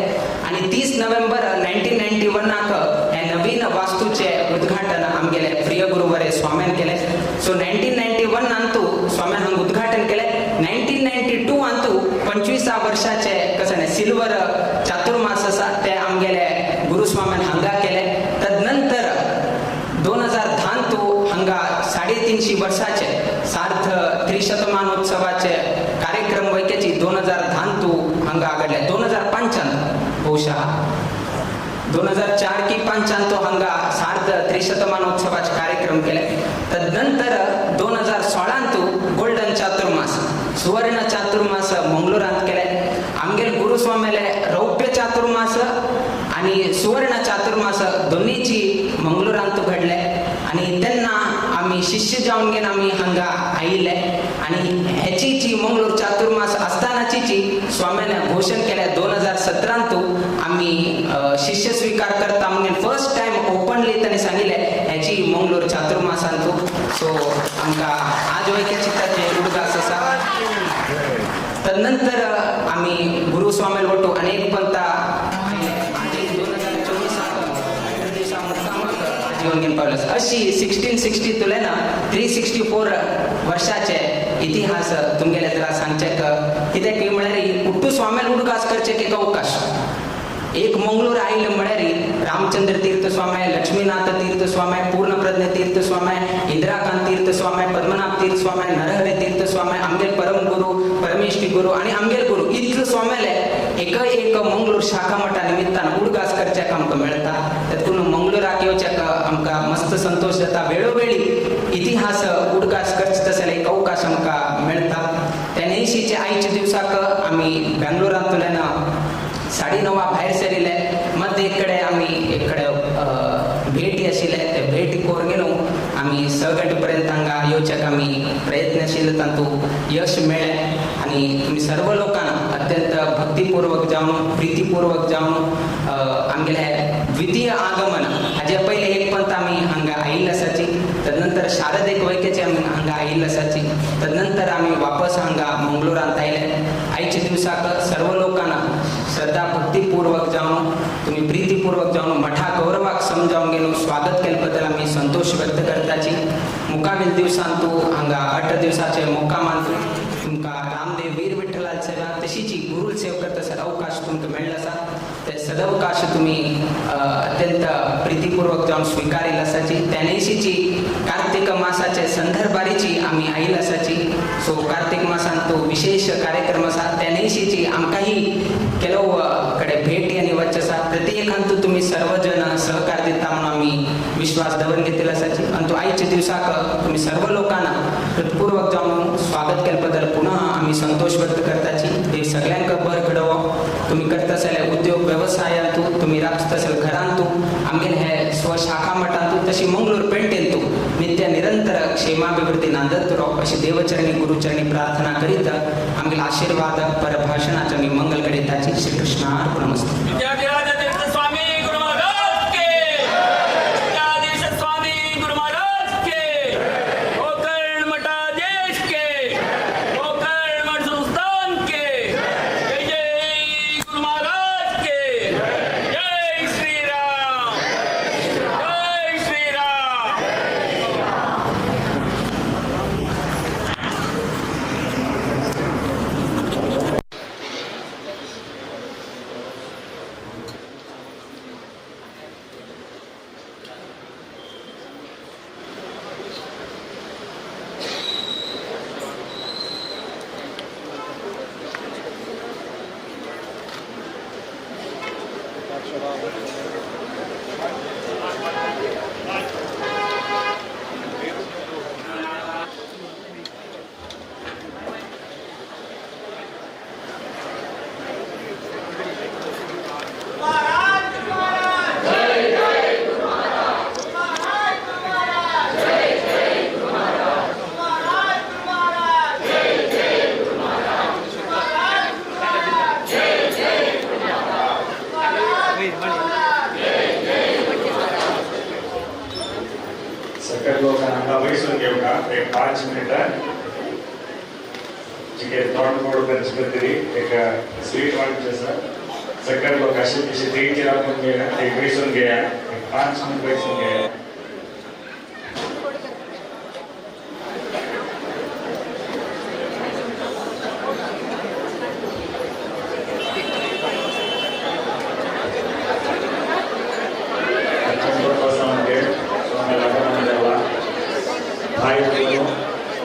आनी 30 नोव्हेंबर 1991 हे नवीन वास्तूचे उद्घाटन आमगेले प्रिय गुरुवरे स्वाम्यान केले. सो 1991 अंतू स्वाम्यान हांगा उद्घाटन केले. 1992 अंतू 25 वर्षाचे कसं सिल्वर चातुर्मास आसा ते आमगेले गुरुस्वाम्यान हांगा केले. तदनंतर 2010 हांगा 350 वर्षाचे सार्थ त्रिशतमानोत्सवाचे कार्यक्रम वैक्याची 2010 हांगा घडले. 2005 बहुशः 2004 की 5 हांगा सार्थ त्रिशतमानोत्सवाचे कार्यक्रम केले. तदनंतर 2016 गोल्डन चातुर्मास सुवर्ण चातुर्मास मंगळूरांत केले. आमगेले गुरुस्वामीले रौप्य चातुर्मास आणि सुवर्ण चातुर्मास दोन्हीची मंगळूरांत घडले आणि तेन्ना आमी शिष्य जावन घेवन आमी हांगा आयिल्ले आणि हेची मंगळूर चातुर्मास आसतानाची स्वाम्यान घोषण केले 2017 आमी शिष्य स्वीकार करता म्हणून फर्स्ट टायम ओपनली ताणें सांगिल्लें हेची मंगळूर चातुर्मासांतू. सो आमकां आज वयक्या चित्ताचे उडगास आसा. तदनंतर आमी गुरुस्वामी वटू अनेक पंथा आजी 2024 दिवसा मुक्कामाक जीवन घेवन पावले. अशी 1660 तुले ना 364 वर्षाचे इतिहास तुमगेले जरा सांगचे कित्याक म्हळ्यार उट्टू स्वाम्यान उडगास करचे एक अवकाश एक मंगळूर आयले म्हळ्यार रामचंद्र तीर्थ स्वामी, लक्ष्मीनाथ तीर्थ स्वामी, पूर्णप्रज्ञ तीर्थ स्वामी, इंदिराकांत तीर्थ स्वामी, पद्मनाभ तीर्थ स्वामी, नरहरी तीर्थ स्वामी, आमगेल परम गुरु परमेश्वरी गुरु आणि आमगेल गुरु इतले स्वाम्याले एक एक मंगळूर शाखा मठा निमित्तान उडगास करच्याक आमकां मेळटा. तेतून मंगळूराक येवच्याक आमकां मस्त संतोष जाता. वेळोवेळी इतिहास उडगास करचे तसले एक अवकाश आमकां मेळटा. त्या न्हयशीचे आयच्या दिवसाक आमी बेंगलोरांतल्यान 9:30 भायर सरिल्ले. मध्ये एक कडेन आमी एक कडेन भेटी आशिल्ले, ते भेटी करून गेलो आमी 6 घंटे पर्यंत हांगा येवच्याक आमी प्रयत्न आशिल्ले, तातूंत यश मेळ्ळें. आनी तुमी सर्व लोकांना अत्यंत भक्तीपूर्वक जावन प्रितीपूर्वक जावन आमगेले द्वितीय आगमन, हाजे पयले एक पंत आमी हांगा आयिल्ले आसाची, तदनंतर शारदेक वैक्याचे आमी हांगा आयिल्ले आसाची, तदनंतर आमी वापस हांगा मंगळूरांत आयले. आयच्या दिवसाक सर्व लोकांना श्रद्धा भक्तीपूर्वक जावन तुम्ही प्रीतीपूर्वक जावन मठा गौरवाक समजावन घेवन स्वागत केले बद्दल आमी संतोष व्यक्त करताची. मुखावेल दिवसांतू हांगा 8 दिवसाचे मुक्कामांतू तुमकां रामदेव वीर विठ्ठलाल सेवा तशीची गुरुल सेव करता सर अवकाश तुमकां मेळ्ळो आसा, ते सदवकाश तुमी अत्यंत प्रितीपूर्वक जावन स्विकारिल्लो आसाची. त्या न्हयशीची कार्तिक मासाचे संदर्भारीची आमी आयिल्ले आसाची. सो कार्तिक मासान तो विशेष कार्यक्रम आसा, त्या न्हयशीची आमकांही ಕೆಲವು कडेन भेटी आनी वच्चे आसा. प्रत्येकांतू तुमी सर्वजण सहकार दिता म्हणून आमी विश्वास दवरून घेतिल्लो आसाची. आनी तो आयच्या दिवसाक तुमी सर्व लोकांना हृत्पूर्वक जावन स्वागत केले बद्दल पुनः आमी संतोष व्यक्त करताची. देव सगळ्यांक बर घडोवो. तुमी करता जाल्यार उद्योग व्यवसायांतू, तुमी राबता जाल्यार घरांतू, आमगेले हे स्वशाखा मठांतू, तशी मंगळूर पेंटेंतू निरंतर क्षेमाभिवृद्धी नांदत उरो अशी देवचरणी गुरुचरणी प्रार्थना करीत आमगेले आशीर्वाद परभाषणाचे आमी मंगल घडयताची. श्रीकृष्णार्पणमस्तु. विद्याधिराज तीर्थ स्वामी गुरु महाराज के, विद्याधीश स्वामी गुरु महाराज के, गोकर्ण मठाधीश के, गोकर्ण मठ संस्थान के, जय जय गुरु महाराज के, जय श्री राम, जय श्री राम. सकल लोग हांगा वैसून घेवका एक 5 मिनिटां जिके तोंड गोड करची एक स्वीट वांटचे आसा. सकल लोक अशे तशे तेंचेर आपूण घेया एक वैसून घेया एक 5 मिनिट वैसून घेया.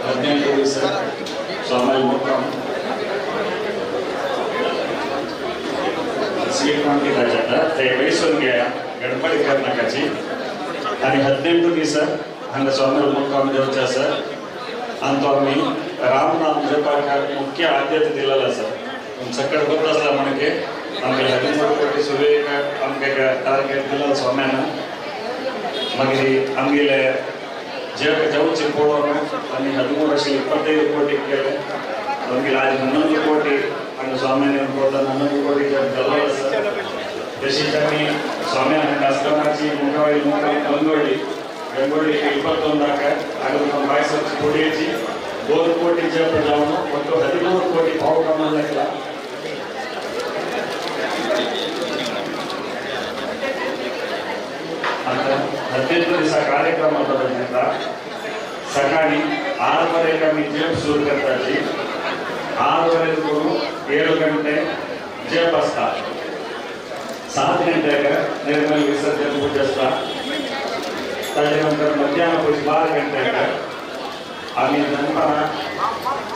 18 ದಿವಸ ಸ್ವಾಮಿ ಮುಕ್ಕಾಂ ಸ್ವೀಟ್ मागिल्ला ते वैसून घेया गणपती करनाकाची. आनी 18 दिवस हांगा स्वामी मुक्काम देवचे आसा आनी तो आमी राम नाम जपाक मुख्य आद्यते दिलेलो आसा. सकळ ಗೊತ್ತ आसला म्हणके आमगे 13 कोटी सुवेक आमगे टार्गेट दिलेलो स्वाम्यान. मागीर आमगेले जप जावचे पळोवन आनी 13 अशें 25 कोटी केले. आमगेले आज 11 कोटी हांगा स्वाम्यान पळोवताना 11 कोटी जप जाल्लो आसा. तशीच आमी स्वाम्यान आश्रमाची मुखावळी मुखाव गंगोळी गंगोळी 21 हांगा पायसाची कोटयेची 2 कोटी जप जावन ಒಟ್ಟು 13 ಕೋಟಿ ಪಾವು ಪ್ರಮಾಣ. ಅಂತ 18 ದಿವಸ ಕಾರ್ಯಕ್ರಮ ಬರೋದ್ರಿಂದ सकाळी 6:30 आमी जप सुरू करताची. 6:30 7 गंटे जप आसता. 7 गंट्याक निर्मल विसर्जन पूजा आसता. ताजे नंतर मध्यान्ह भोज 12 गंट्याक आमी दनपारां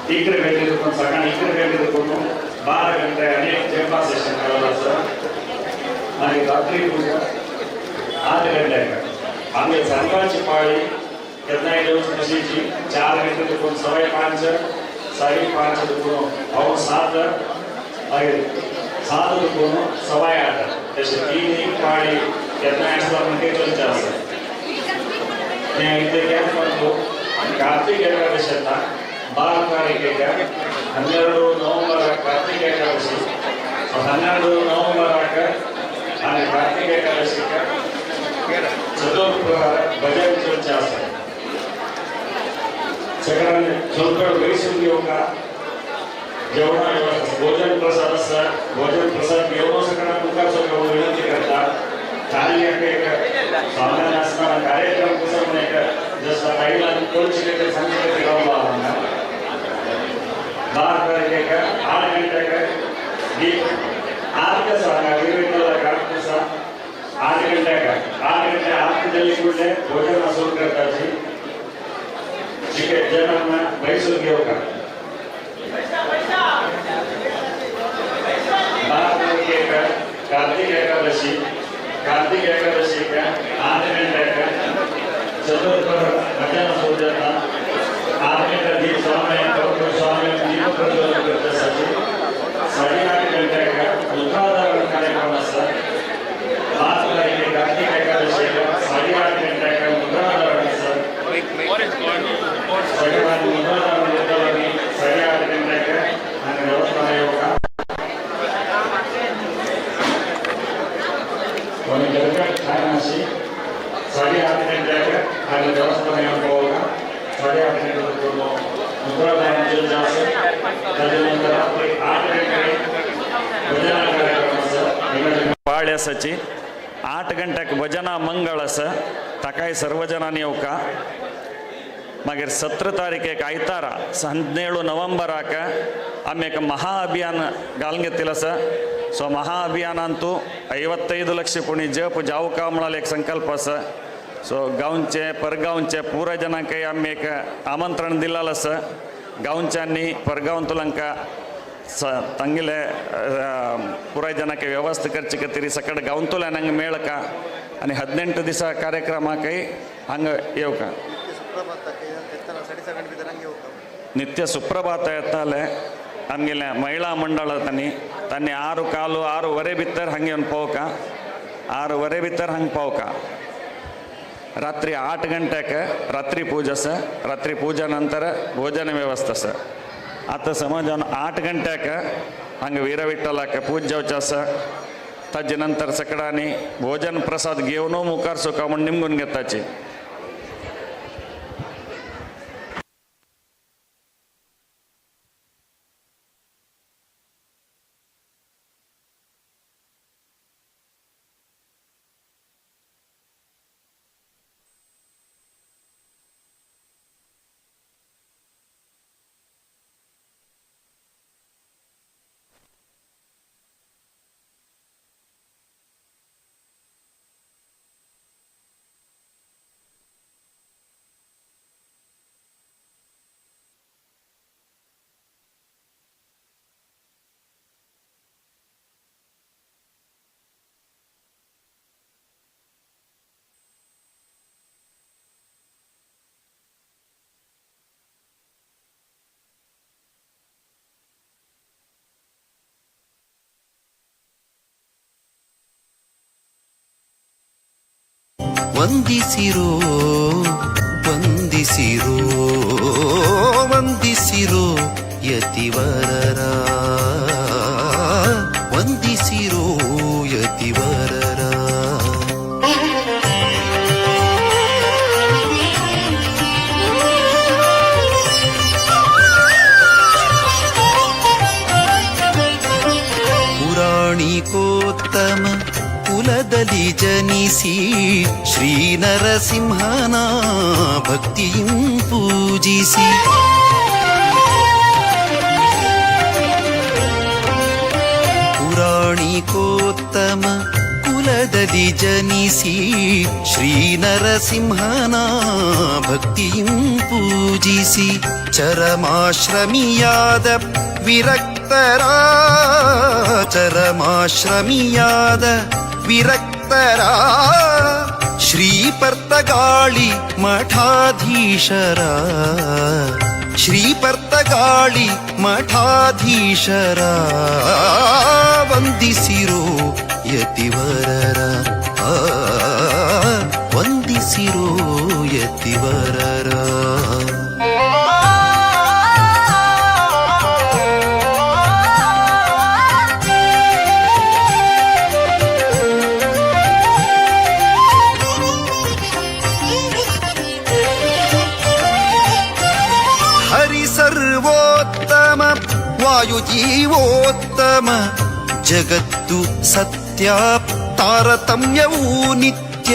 11 गंटे देखून सकाळी 11 गंटे देखून 12 गंटे अनेक जपा सेशन केलेलो आसा. मागीर रात्री पूजा 8 गंट्याक आमगे सांजवाची पाळी केन्नाय देवची तशीची 4 गंटे देखून 5:15 5:15 देखून 6:45 मागीर 7 देखून 8:15 तशें 3 पाळी केन्नाय आसता म्हणटे चलचें आसा. हें इतलें कॅम्प कार्तिक एकादशी येता 12 तारीखेक 12 नोव्हेंबर कार्तिक एकादशी. 12 नोव्हेंबराक आनी कार्तिक एकादशीक चतुर्प्रहार भजन चलचें आसा. सगळ्यांनी चौकड वैसून घेवका जेवणा भोजन प्रसाद आसा. भोजन प्रसाद घेवन सगळ्यांक मुखार सगळं विनंती करता. खाली एक स्वाम्यान आसतना कार्यक्रम कसो म्हण एक जसं बायलांनी कळचे खातीर सांगचे खातीर रावला हांगा 12 तारखेक 8 गंट्याक दीप आरती आसा. हांगा विठ्ठलाक आरती आसा 8 गंट्याक 8 गंटे आरती जाली फुडलें भोजन सुरू करताची. जनांना बैसून घेवका 12 तारखेक कार्तिक एकादशी कार्तिक एकादशीक 8 गंट्याक चतुर्थ भजन सुरू जाता. 8 गंटे दीप स्वामी स्वामी दीप प्रज्वलन करता. 8:30 गंट्याक मुद्राधारण कार्यक्रम आसा. 12 तारखेक कार्तिक एकादशीक 8:30 गंट्याक मुद्राधारण आसा. सगळ्यांनी मुद्रादान घेतलं 8:30 गंटेक हांगा देवस्थान येवका. कोणी गरगट खायनाशी 8:30 गंटेक हांगा देवस्थान येवन पळोवका. 8:30 गंटेक मुद्रादान आसा. ताजे नंतर 8 गंटे भजना कार्यक्रम आसा. पाळी आसाची 8 गंट्याक भजना मंगळ आसा, ताकाय सर्वजणांनी येवका. मागीर 17 तारीख आयतारा 17 नोव्हेंबराक आमी एक महा अभियान घालून घेतिल्लें आसा. सो महा अभियानांतू 55 लक्ष कोणी जप जावका म्हळ्यार एक संकल्प आसा. सो गांवचे परगांवचे पुराय जणांकय आमी एक आमंत्रण दिल्लें आसा. गांवच्यांनी परगांवतल्यांका तांगेले पुराय जणांक व्यवस्था करचे खातीर सकट गांवतल्यान हांगा मेळका आनी 18 दिसा कार्यक्रमाकय हांगा येवका. नित्य सुप्रभात येताले आमगेले महिळा मंडळ तांणी तांणी 6 काಲು 6:15 भितर हांगा येवन पावका. 6:15 भितर हांगा पावका. रात्री 8 गंट्याक रात्री पूजा आसा. रात्री पूजा नंतर भोजन व्यवस्था आसा. आतां समज 8 गंट्याक हांगा वीरविठ्ठलाक पूज जावचें आसा. ताजे नंतर सगळ्यांनी भोजन प्रसाद घेवन मुखार सुका म्हूण निमगून घेताची. ವಂದಿಸಿರೋ ವಂದಿಸಿರೋ ವಂದಿಸಿರೋ ಯತಿವರರ, ವಂದಿಸಿರೋ ಯತಿವರರ. ಪುರಾಣಿಕೋತ್ತಮ ಕುಲದಲ್ಲಿ ಜನಿಸಿ ಶ್ರೀ ನರಸಿಂಹನ ಭಕ್ತಿಯು ಪೂಜಿಸಿ. ಪುರಾಣಿಕೋತ್ತಮ ಕುಲದಲ್ಲಿ ಜನಿಸಿ ಶ್ರೀ ನರಸಿಂಹನ ಭಕ್ತಿಯು ಪೂಜಿಸಿ. ಚರಮಾಶ್ರಮಿಯಾದ ವಿರಕ್ತರ, ಚರಮಾಶ್ರಮಿಯಾದ ವಿರಕ್ತರ, ಶ್ರೀ ಪರ್ತಗಾಳಿ ಮಠಾಧೀಶರ, ಶ್ರೀ ಪರ್ತಗಾಳಿ ಮಠಾಧೀಶರ, ವಂದಿಸಿರೋ ಯತಿವರರ, ವಂದಿಸಿರೋ ಯತಿವರರ. ಸರ್ವೋತ್ತಮ ವಾಯುಜೀವೋತ್ತಮ ಜಗತ್ತು ಸತ್ಯ ತಾರತಮ್ಯವೂ ನಿತ್ಯ.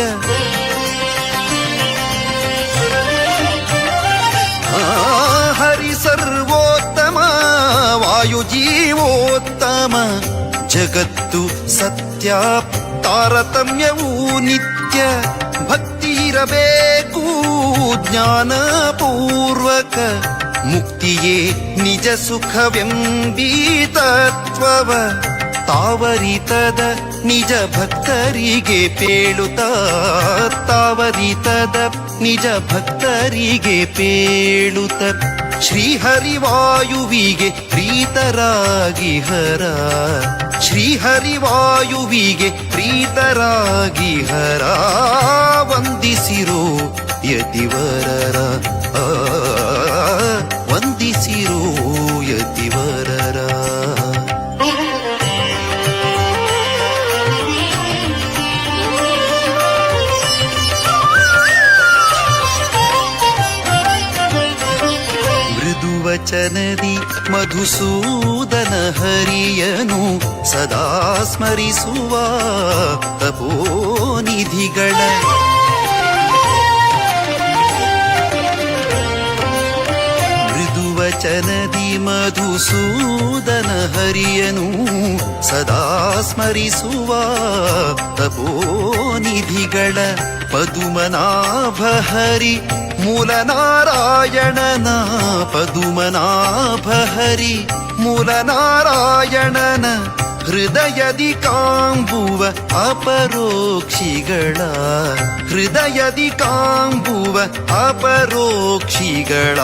ಹರಿ ಸರ್ವೋತ್ತಮ ವಾಯುಜೀವೋತ್ತಮ ಜಗತ್ತು ಸತ್ಯ ತಾರತಮ್ಯವೂ ನಿತ್ಯ. ಭಕ್ತಿ ಇರಬೇಕು ಜ್ಞಾನಪೂರ್ವಕ ಮುಕ್ತಿಯೇ ನಿಜ ಸುಖವೆಂಬೀ ತತ್ವವ ತಾವರಿತದ ನಿಜ ಭಕ್ತರಿಗೆ ಪೇಳುತ್ತ, ತಾವರಿತದ ನಿಜ ಭಕ್ತರಿಗೆ ಪೇಳುತ್ತ. ಶ್ರೀಹರಿವಾಯುವಿಗೆ ಪ್ರೀತರಾಗಿ ಹರ, ಶ್ರೀಹರಿವಾಯುವಿಗೆ ಪ್ರೀತರಾಗಿ ಹರ, ವಂದಿಸಿರೋ ಯತಿವರರ. ಮೃದುವಚನದಿ ಮಧುಸೂದನ ಹರಿಯನು ಸದಾ ಸ್ಮರಿಸುವ ತಪೋನಿಧಿಗಳ. ಮೃದುವಚನದಿ ಮಧುಸೂದನ ಹರಿಯನು ಸದಾ ಸ್ಮರಿಸುವ ತಪೋನಿಧಿಗಳ. ಪದುಮನಾಭ ಹರಿ ಮೂಲನಾರಾಯಣನ, ಪದುಮನಾಭ ಹರಿ ಮೂಲನಾರಾಯಣನ ಹೃದಯದಿ ಕಾಂಬುವ ಅಪರೋಕ್ಷಿಗಳ, ಹೃದಯದಿ ಕಾಂಬುವ ಅಪರೋಕ್ಷಿಗಳ.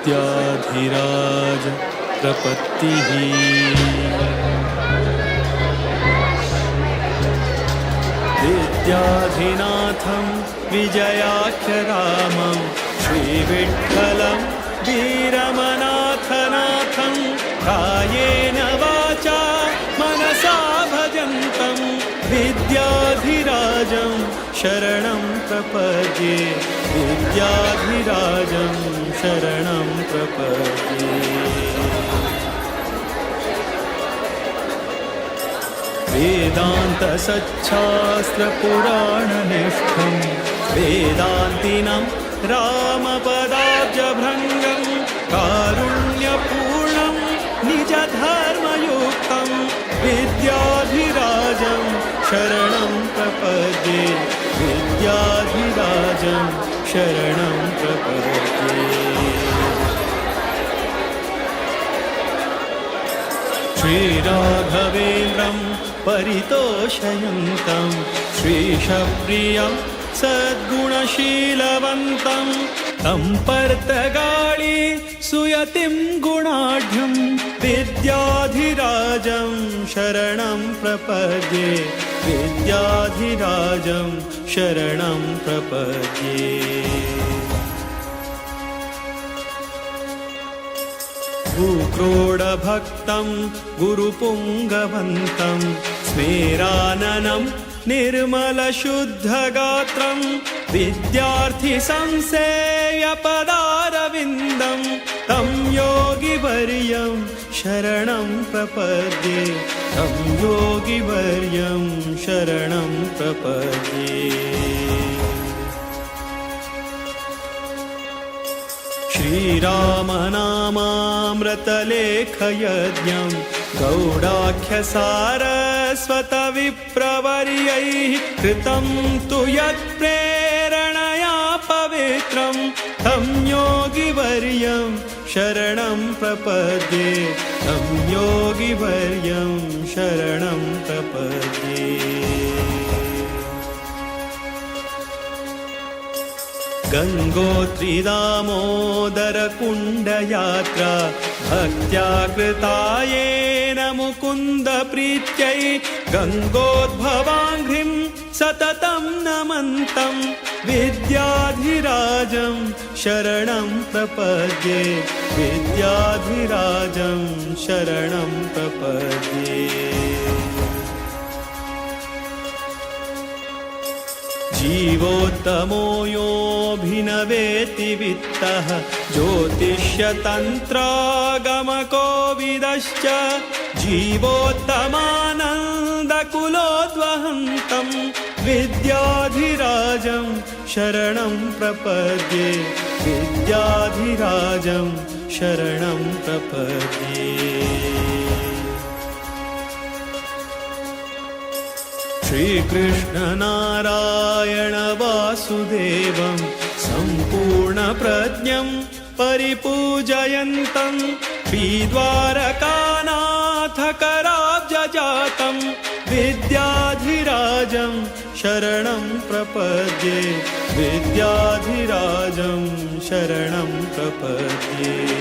विद्याधिराज प्रपत्तिः। विद्याधिनाथं विजयाख्यरामं श्रीविठ्ठलं वीरमनाथनाथं कायेन वाचा मनसा भजन्तं विद्याधिराजं शरणं प्रपद्ये, विद्याधिराजं शरणं प्रपद्ये। वेदान्तसच्छास्त्रपुराणनिष्ठं वेदान्तिनं रामपदाब्जभृङ्गं कारुण्यपूर्णं निजधर्मयुक्तं विद्याधिराजं शरणं प्रपद्ये, विद्याधिराजं शरणं प्रपद्ये। श्रीराघवेन्द्रं परितोषयन्तं श्रीशप्रियं सद्गुणशीलवन्तं तं पर्तगाळी सुयतिं गुणाढ्यं विद्याधिराजं शरणं प्रपद्ये, विद्याधिराजं शरणं प्रपद्ये। भूक्रोडभक्तं गुरुपुङ्गवन्तं स्मेराननं निर्मलशुद्धगात्रं विद्यार्थिसंसेयपदारविन्दं तं योगिवर्यं शरणं प्रपद्ये, तं योगिवर्यं शरणं प्रपद्ये। श्रीरामनामामृतलेखयज्ञं गौडाख्यसारस्वतविप्रवर्यैः कृतं तु यत्प्रेरणया पवित्रं तं योगिवर्यं शरणं प्रपद्ये, तं योगिवर्यं शरणं प्रपद्ये। गङ्गोत्रिदामोदरकुण्डयात्रा भक्त्या कृता येन मुकुन्दप्रीत्यै गङ्गोद्भवाङ्घ्रिं सततं नमन्तं विद्याधिराजं शरणं प्रपद्ये, विद्याधिराजं शरणं प्रपद्ये। जीवोत्तमो योऽभिनवेति वित्तः ज्योतिष्यतन्त्रागमकोविदश्च जीवोत्तमानन्दकुलोद्वहन्तं विद्याधिराजं शरणं प्रपद्ये, विद्याधिराजं शरणं प्रपद्ये। श्रीकृष्णनारायण वासुदेवं सम्पूर्णप्रज्ञं परिपूजयन्तं श्रीद्वारकानाथकराब्जजातं विद्याधिराजं शरणं प्रपद्ये। विद्याधिराजं शरणं प्रपद्ये।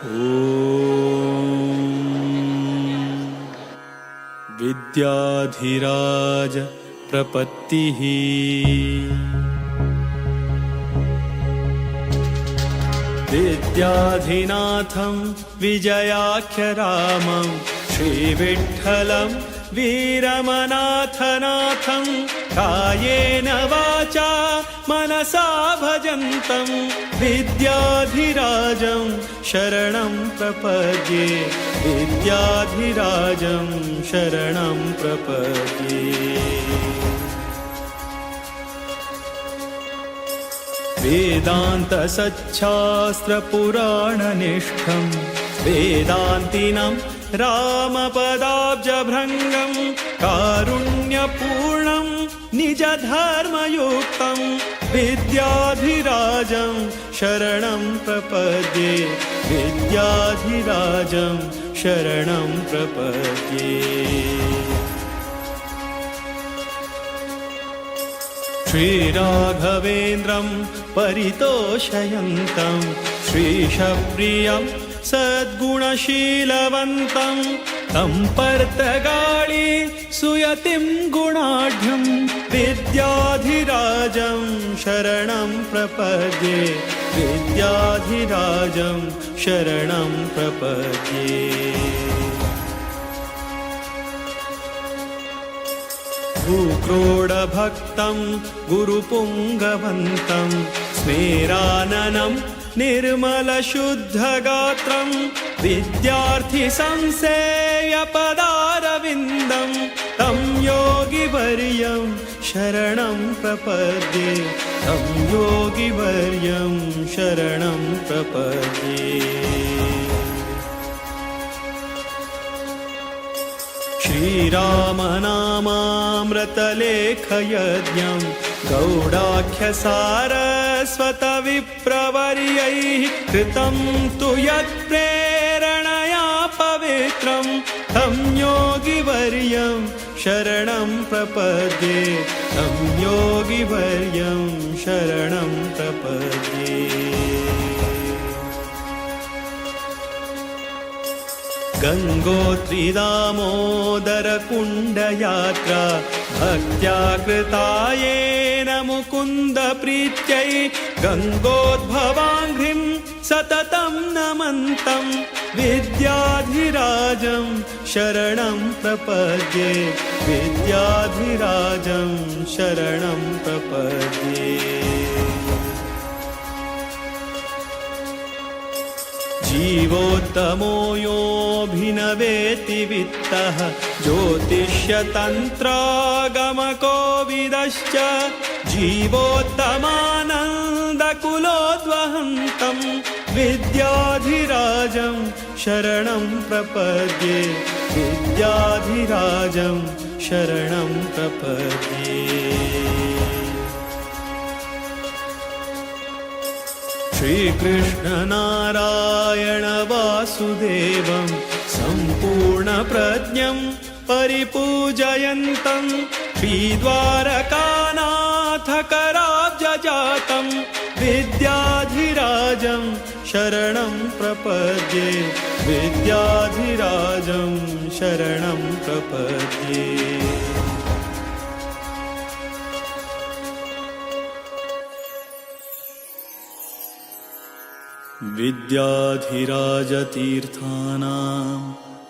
ॐ विद्याधिराज प्रपत्तिः। विद्याधिनाथं विजयाख्यरामं श्रीविठ्ठलं वीरमनाथनाथं कायेन वाचा मनसा भजन्तं विद्याधिराजं शरणं प्रपद्ये। विद्याधिराजं शरणं प्रपद्ये। वेदान्तसच्छास्त्रपुराणनिष्ठं वेदान्तिनं रामपदाब्जभृङ्गं कारुण्यपूर्णं निजधर्मयुक्तं विद्याधिराजं शरणं प्रपद्ये। विद्याधिराजं शरणं प्रपद्ये। श्रीराघवेन्द्रं परितोषयन्तं श्रीशप्रियं सद्गुणशीलवन्तं तं पर्तगाळी सुयतिं गुणाढ्यं विद्याधिराजं शरणं प्रपद्ये। विद्याधिराजं शरणं प्रपद्ये। भूक्रोडभक्तं गुरुपुङ्गवन्तं स्मेराननं निर्मलशुद्धगात्रं विद्यार्थिसंसेयपदारविन्दं तं योगिवर्यं शरणं प्रपद्ये। तं योगिवर्यं शरणं प्रपद्ये। श्रीरामनामामृतलेखयज्ञं गौडाख्यसारस्वतविप्रवर्यैः कृतं तु यत्प्रेरणया पवित्रं तं योगिवर्यं शरणं प्रपद्ये। तं योगिवर्यं शरणं प्रपद्ये। गंगोत्रिदामोदरकुण्डयात्रा भक्त्या कृता येन मुकुन्दप्रीत्यै गंगोद्भवाङ्घ्रिं सततं नमन्तं विद्याधिराजं शरणं प्रपद्ये। विद्याधिराजं शरणं प्रपद्ये। जीवोत्तमो योऽभिनवेति वित्तः ज्योतिष्यतन्त्रागमकोविदश्च जीवोत्तमानन्दकुलोद्वहन्तं विद्याधिराजं शरणं प्रपद्ये। विद्याधिराजं शरणं प्रपद्ये। श्रीकृष्णनारायण वासुदेवं सम्पूर्णप्रज्ञं परिपूजयन्तं श्रीद्वारकानाथकराब्जजातं विद्याधिराजं शरणं प्रपद्ये। विद्याधिराजं शरणं प्रपद्ये। विद्याधिराजतीर्थानां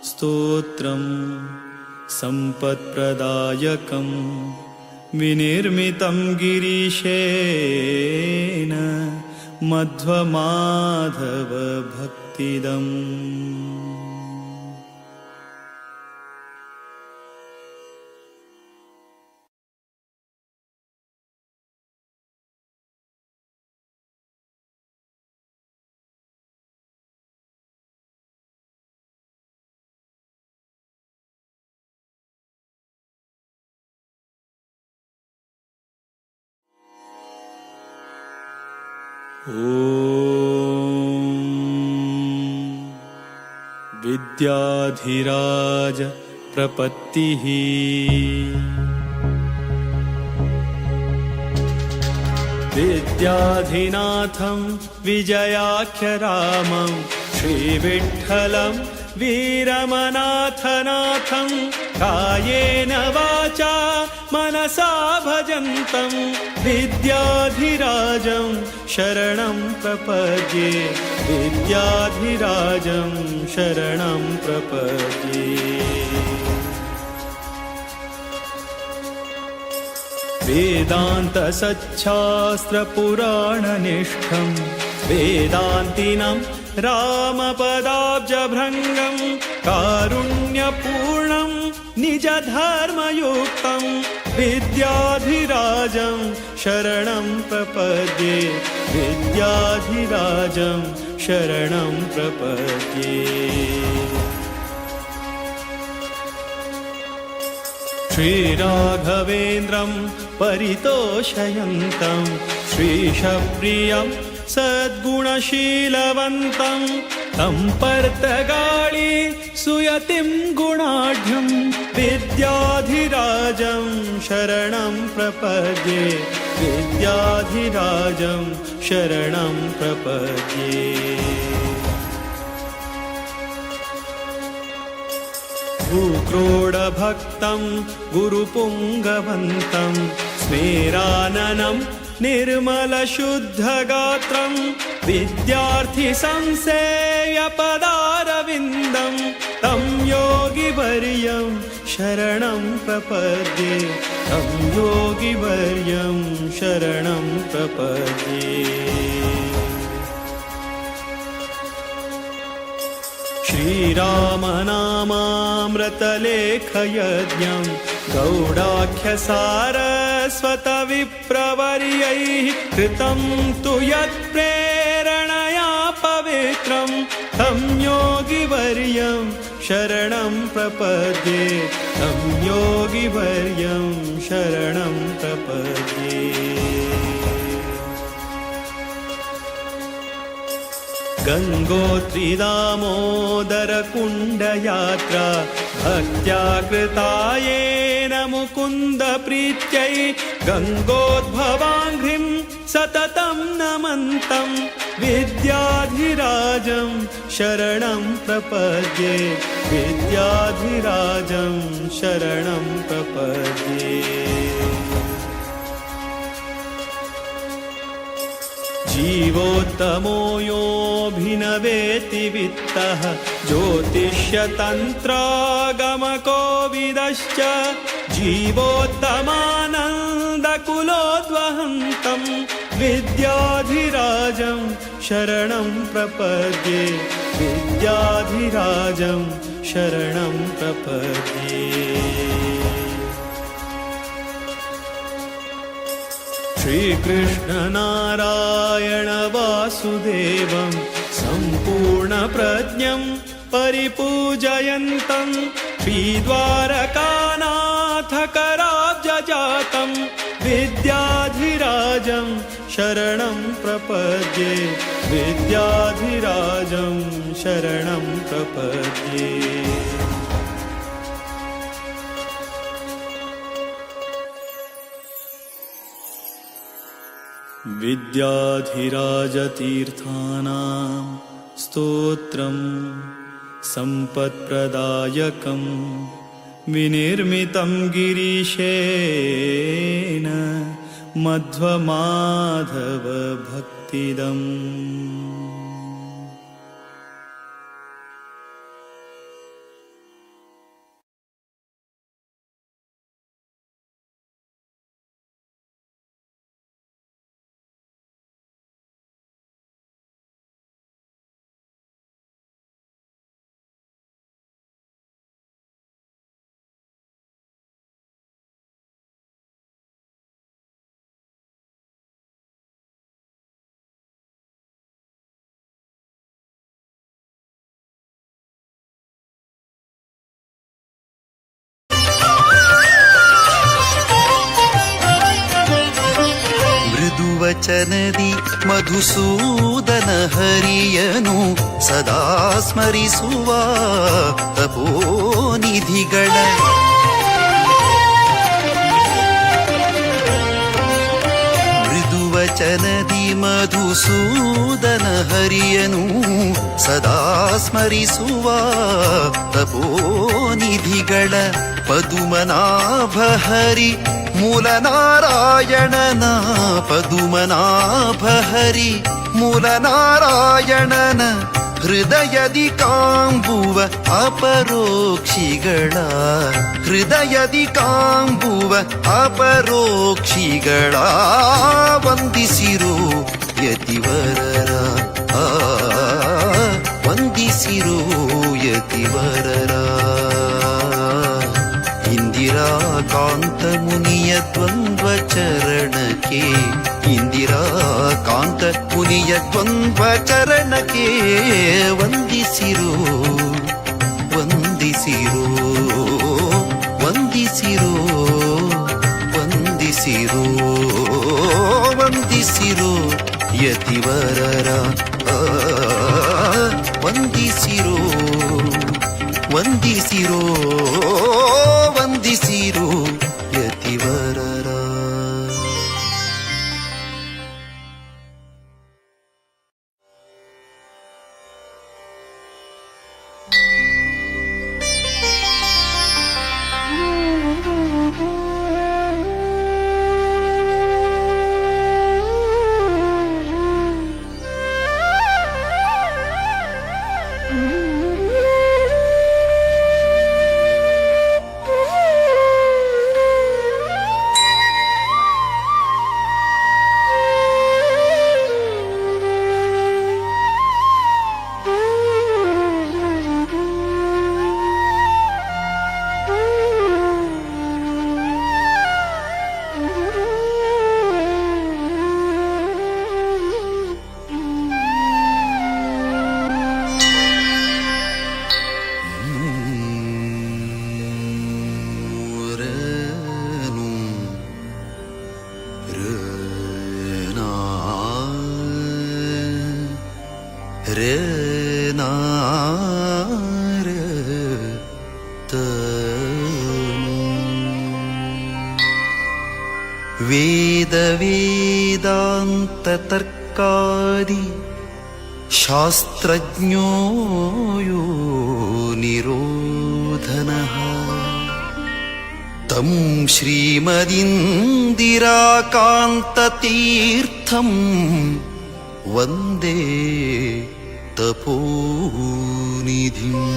स्तोत्रं सम्पत्प्रदायकं विनिर्मितं गिरीशेन मध्वमाधवभक्तिदम्। ॐ विद्याधिराज प्रपत्तिः। विद्याधिनाथं विजयाख्यरामं श्रीविठ्ठलं वीरमनाथनाथं कायेन वाचा मनसा भजन्तं विद्याधिराजं शरणं प्रपद्ये, विद्याधिराजं शरणं प्रपद्ये। वेदान्तसच्छास्त्रपुराणनिष्ठं वेदान्तिनं रामपदाब्जभृङ्गं कारुण्यपूर्णं निजधर्मयुक्तं विद्याधिराजं शरणं प्रपद्ये, विद्याधिराजं शरणं प्रपद्ये। श्रीराघवेन्द्रं परितोषयन्तं श्रीशप्रियं सद्गुणशीलवन्तं तं पर्तगाळी सुयतिं गुणाढ्यं विद्याधिराजं शरणं प्रपद्ये, विद्याधिराजं शरणं प्रपद्ये। भूक्रोडभक्तं गुरुपुङ्गवन्तं स्मेराननं निर्मलशुद्धगात्रं विद्यार्थिसंसेयपदारविन्दं तं योगिवर्यं शरणं प्रपद्ये, तं योगिवर्यं शरणं प्रपद्ये। श्रीरामनामामृतलेखयज्ञं गौडाख्यसारस्वतविप्रवर्यैः कृतं तु यत्प्रेरणया पवित्रं तं योगिवर्यं शरणं प्रपद्ये, तं योगिवर्यं शरणं प्रपद्ये। गंगोत्रिदामोदरकुण्डयात्रा भक्त्या कृता येन मुकुन्दप्रीत्यै गंगोद्भवाङ्घ्रिं सततं नमन्तं विद्याधिराजं शरणं प्रपद्ये, विद्याधिराजं शरणं प्रपद्ये। जीवोत्तमो योऽभिनवेति वित्तः ज्योतिष्यतन्त्रागमकोविदश्च जीवोत्तमानन्दकुलोद्वहन्तं विद्याधिराजं शरणं प्रपद्ये, विद्याधिराजं शरणं प्रपद्ये। श्रीकृष्णनारायण वासुदेवं सम्पूर्णप्रज्ञं परिपूजयन्तं श्रीद्वारकानाथकराब्जजातं विद्याधिराजं शरणं प्रपद्ये, विद्याधिराजं शरणं प्रपद्ये। विद्याधिराजतीर्थानां स्तोत्रं सम्पत्प्रदायकं विनिर्मितं गिरीशेन मध्वमाधवभक्तिदम्। ಮೃದುವಚನದಿ ಮಧುಸೂದನ ಹರಿಯನು ಸದಾ ಸ್ಮರಿಸುವ ತಪೋನಿಧಿಗಳ ಮೃದುವಚನದಿ ಮಧುಸೂದನ ಹರಿಯನು ಸದಾ ಸ್ಮರಿಸುವ ತಪೋನಿಧಿಗಳ ಪದುಮನಾಭ ಹರಿ ಮೂಲನಾರಾಯಣನ ಪದುಮನಾಭ ಹರಿ ಮೂಲನಾರಾಯಣನ ಹೃದಯದಿ ಕಾಂಬುವ ಅಪರೋಕ್ಷಿಗಳ ಹೃದಯದಿ ಕಾಂಬುವ ಅಪರೋಕ್ಷಿಗಳ ವಂದಿಸಿರೋ ಯತಿವರರ ಆ ವಂದಿಸಿರೋ ಯತಿವರರ. ಇಂದಿರಾಕಾಂತ ಮುನಿಯ ದ್ವಂದ್ವ ಚರಣಕ್ಕೆ ಇಂದಿರಾಕಾಂತ ಮುನಿಯ ದ್ವಂದ್ವ ಚರಣಕ್ಕೆ ವಂದಿಸಿರೋ ವಂದಿಸಿರೋ ವಂದಿಸಿರೋ ವಂದಿಸಿರೋ ವಂದಿಸಿರೋ ಯತಿವರರ ಆ, ವಂದಿಸಿರೋ ವಂದಿಸಿರೋ ವಂದಿಸಿರೋ ಯತಿವರರ. ಮೂರನು ಋನಾ ಋನಾ ರ ತನು. ವೇದ ವೇದಾಂತ ತರ್ಕಾದಿ ಶಾಸ್ತ್ರಜ್ಞೋ ಯೋ ನಿರೋಧನಃ तं श्रीमदिन्दिराकान्ततीर्थं वन्दे तपोनिधिम्.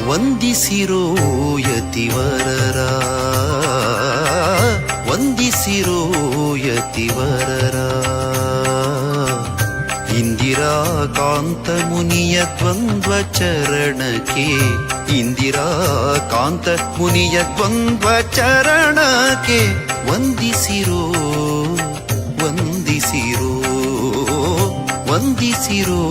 ವಂದಿಸಿರೋ ಯತಿವರರ ವಂದಿಸಿರೋ ಯತಿವರರ. ಇಂದಿರಾಕಾಂತ ಮುನಿಯ ದ್ವಂದ್ವ ಚರಣಕ್ಕೆ ಇಂದಿರಾಕಾಂತ ಮುನಿಯ ದ್ವಂದ್ವ ಚರಣಕ್ಕೆ ವಂದಿಸಿರೋ ವಂದಿಸಿರೋ ವಂದಿಸಿರೋ.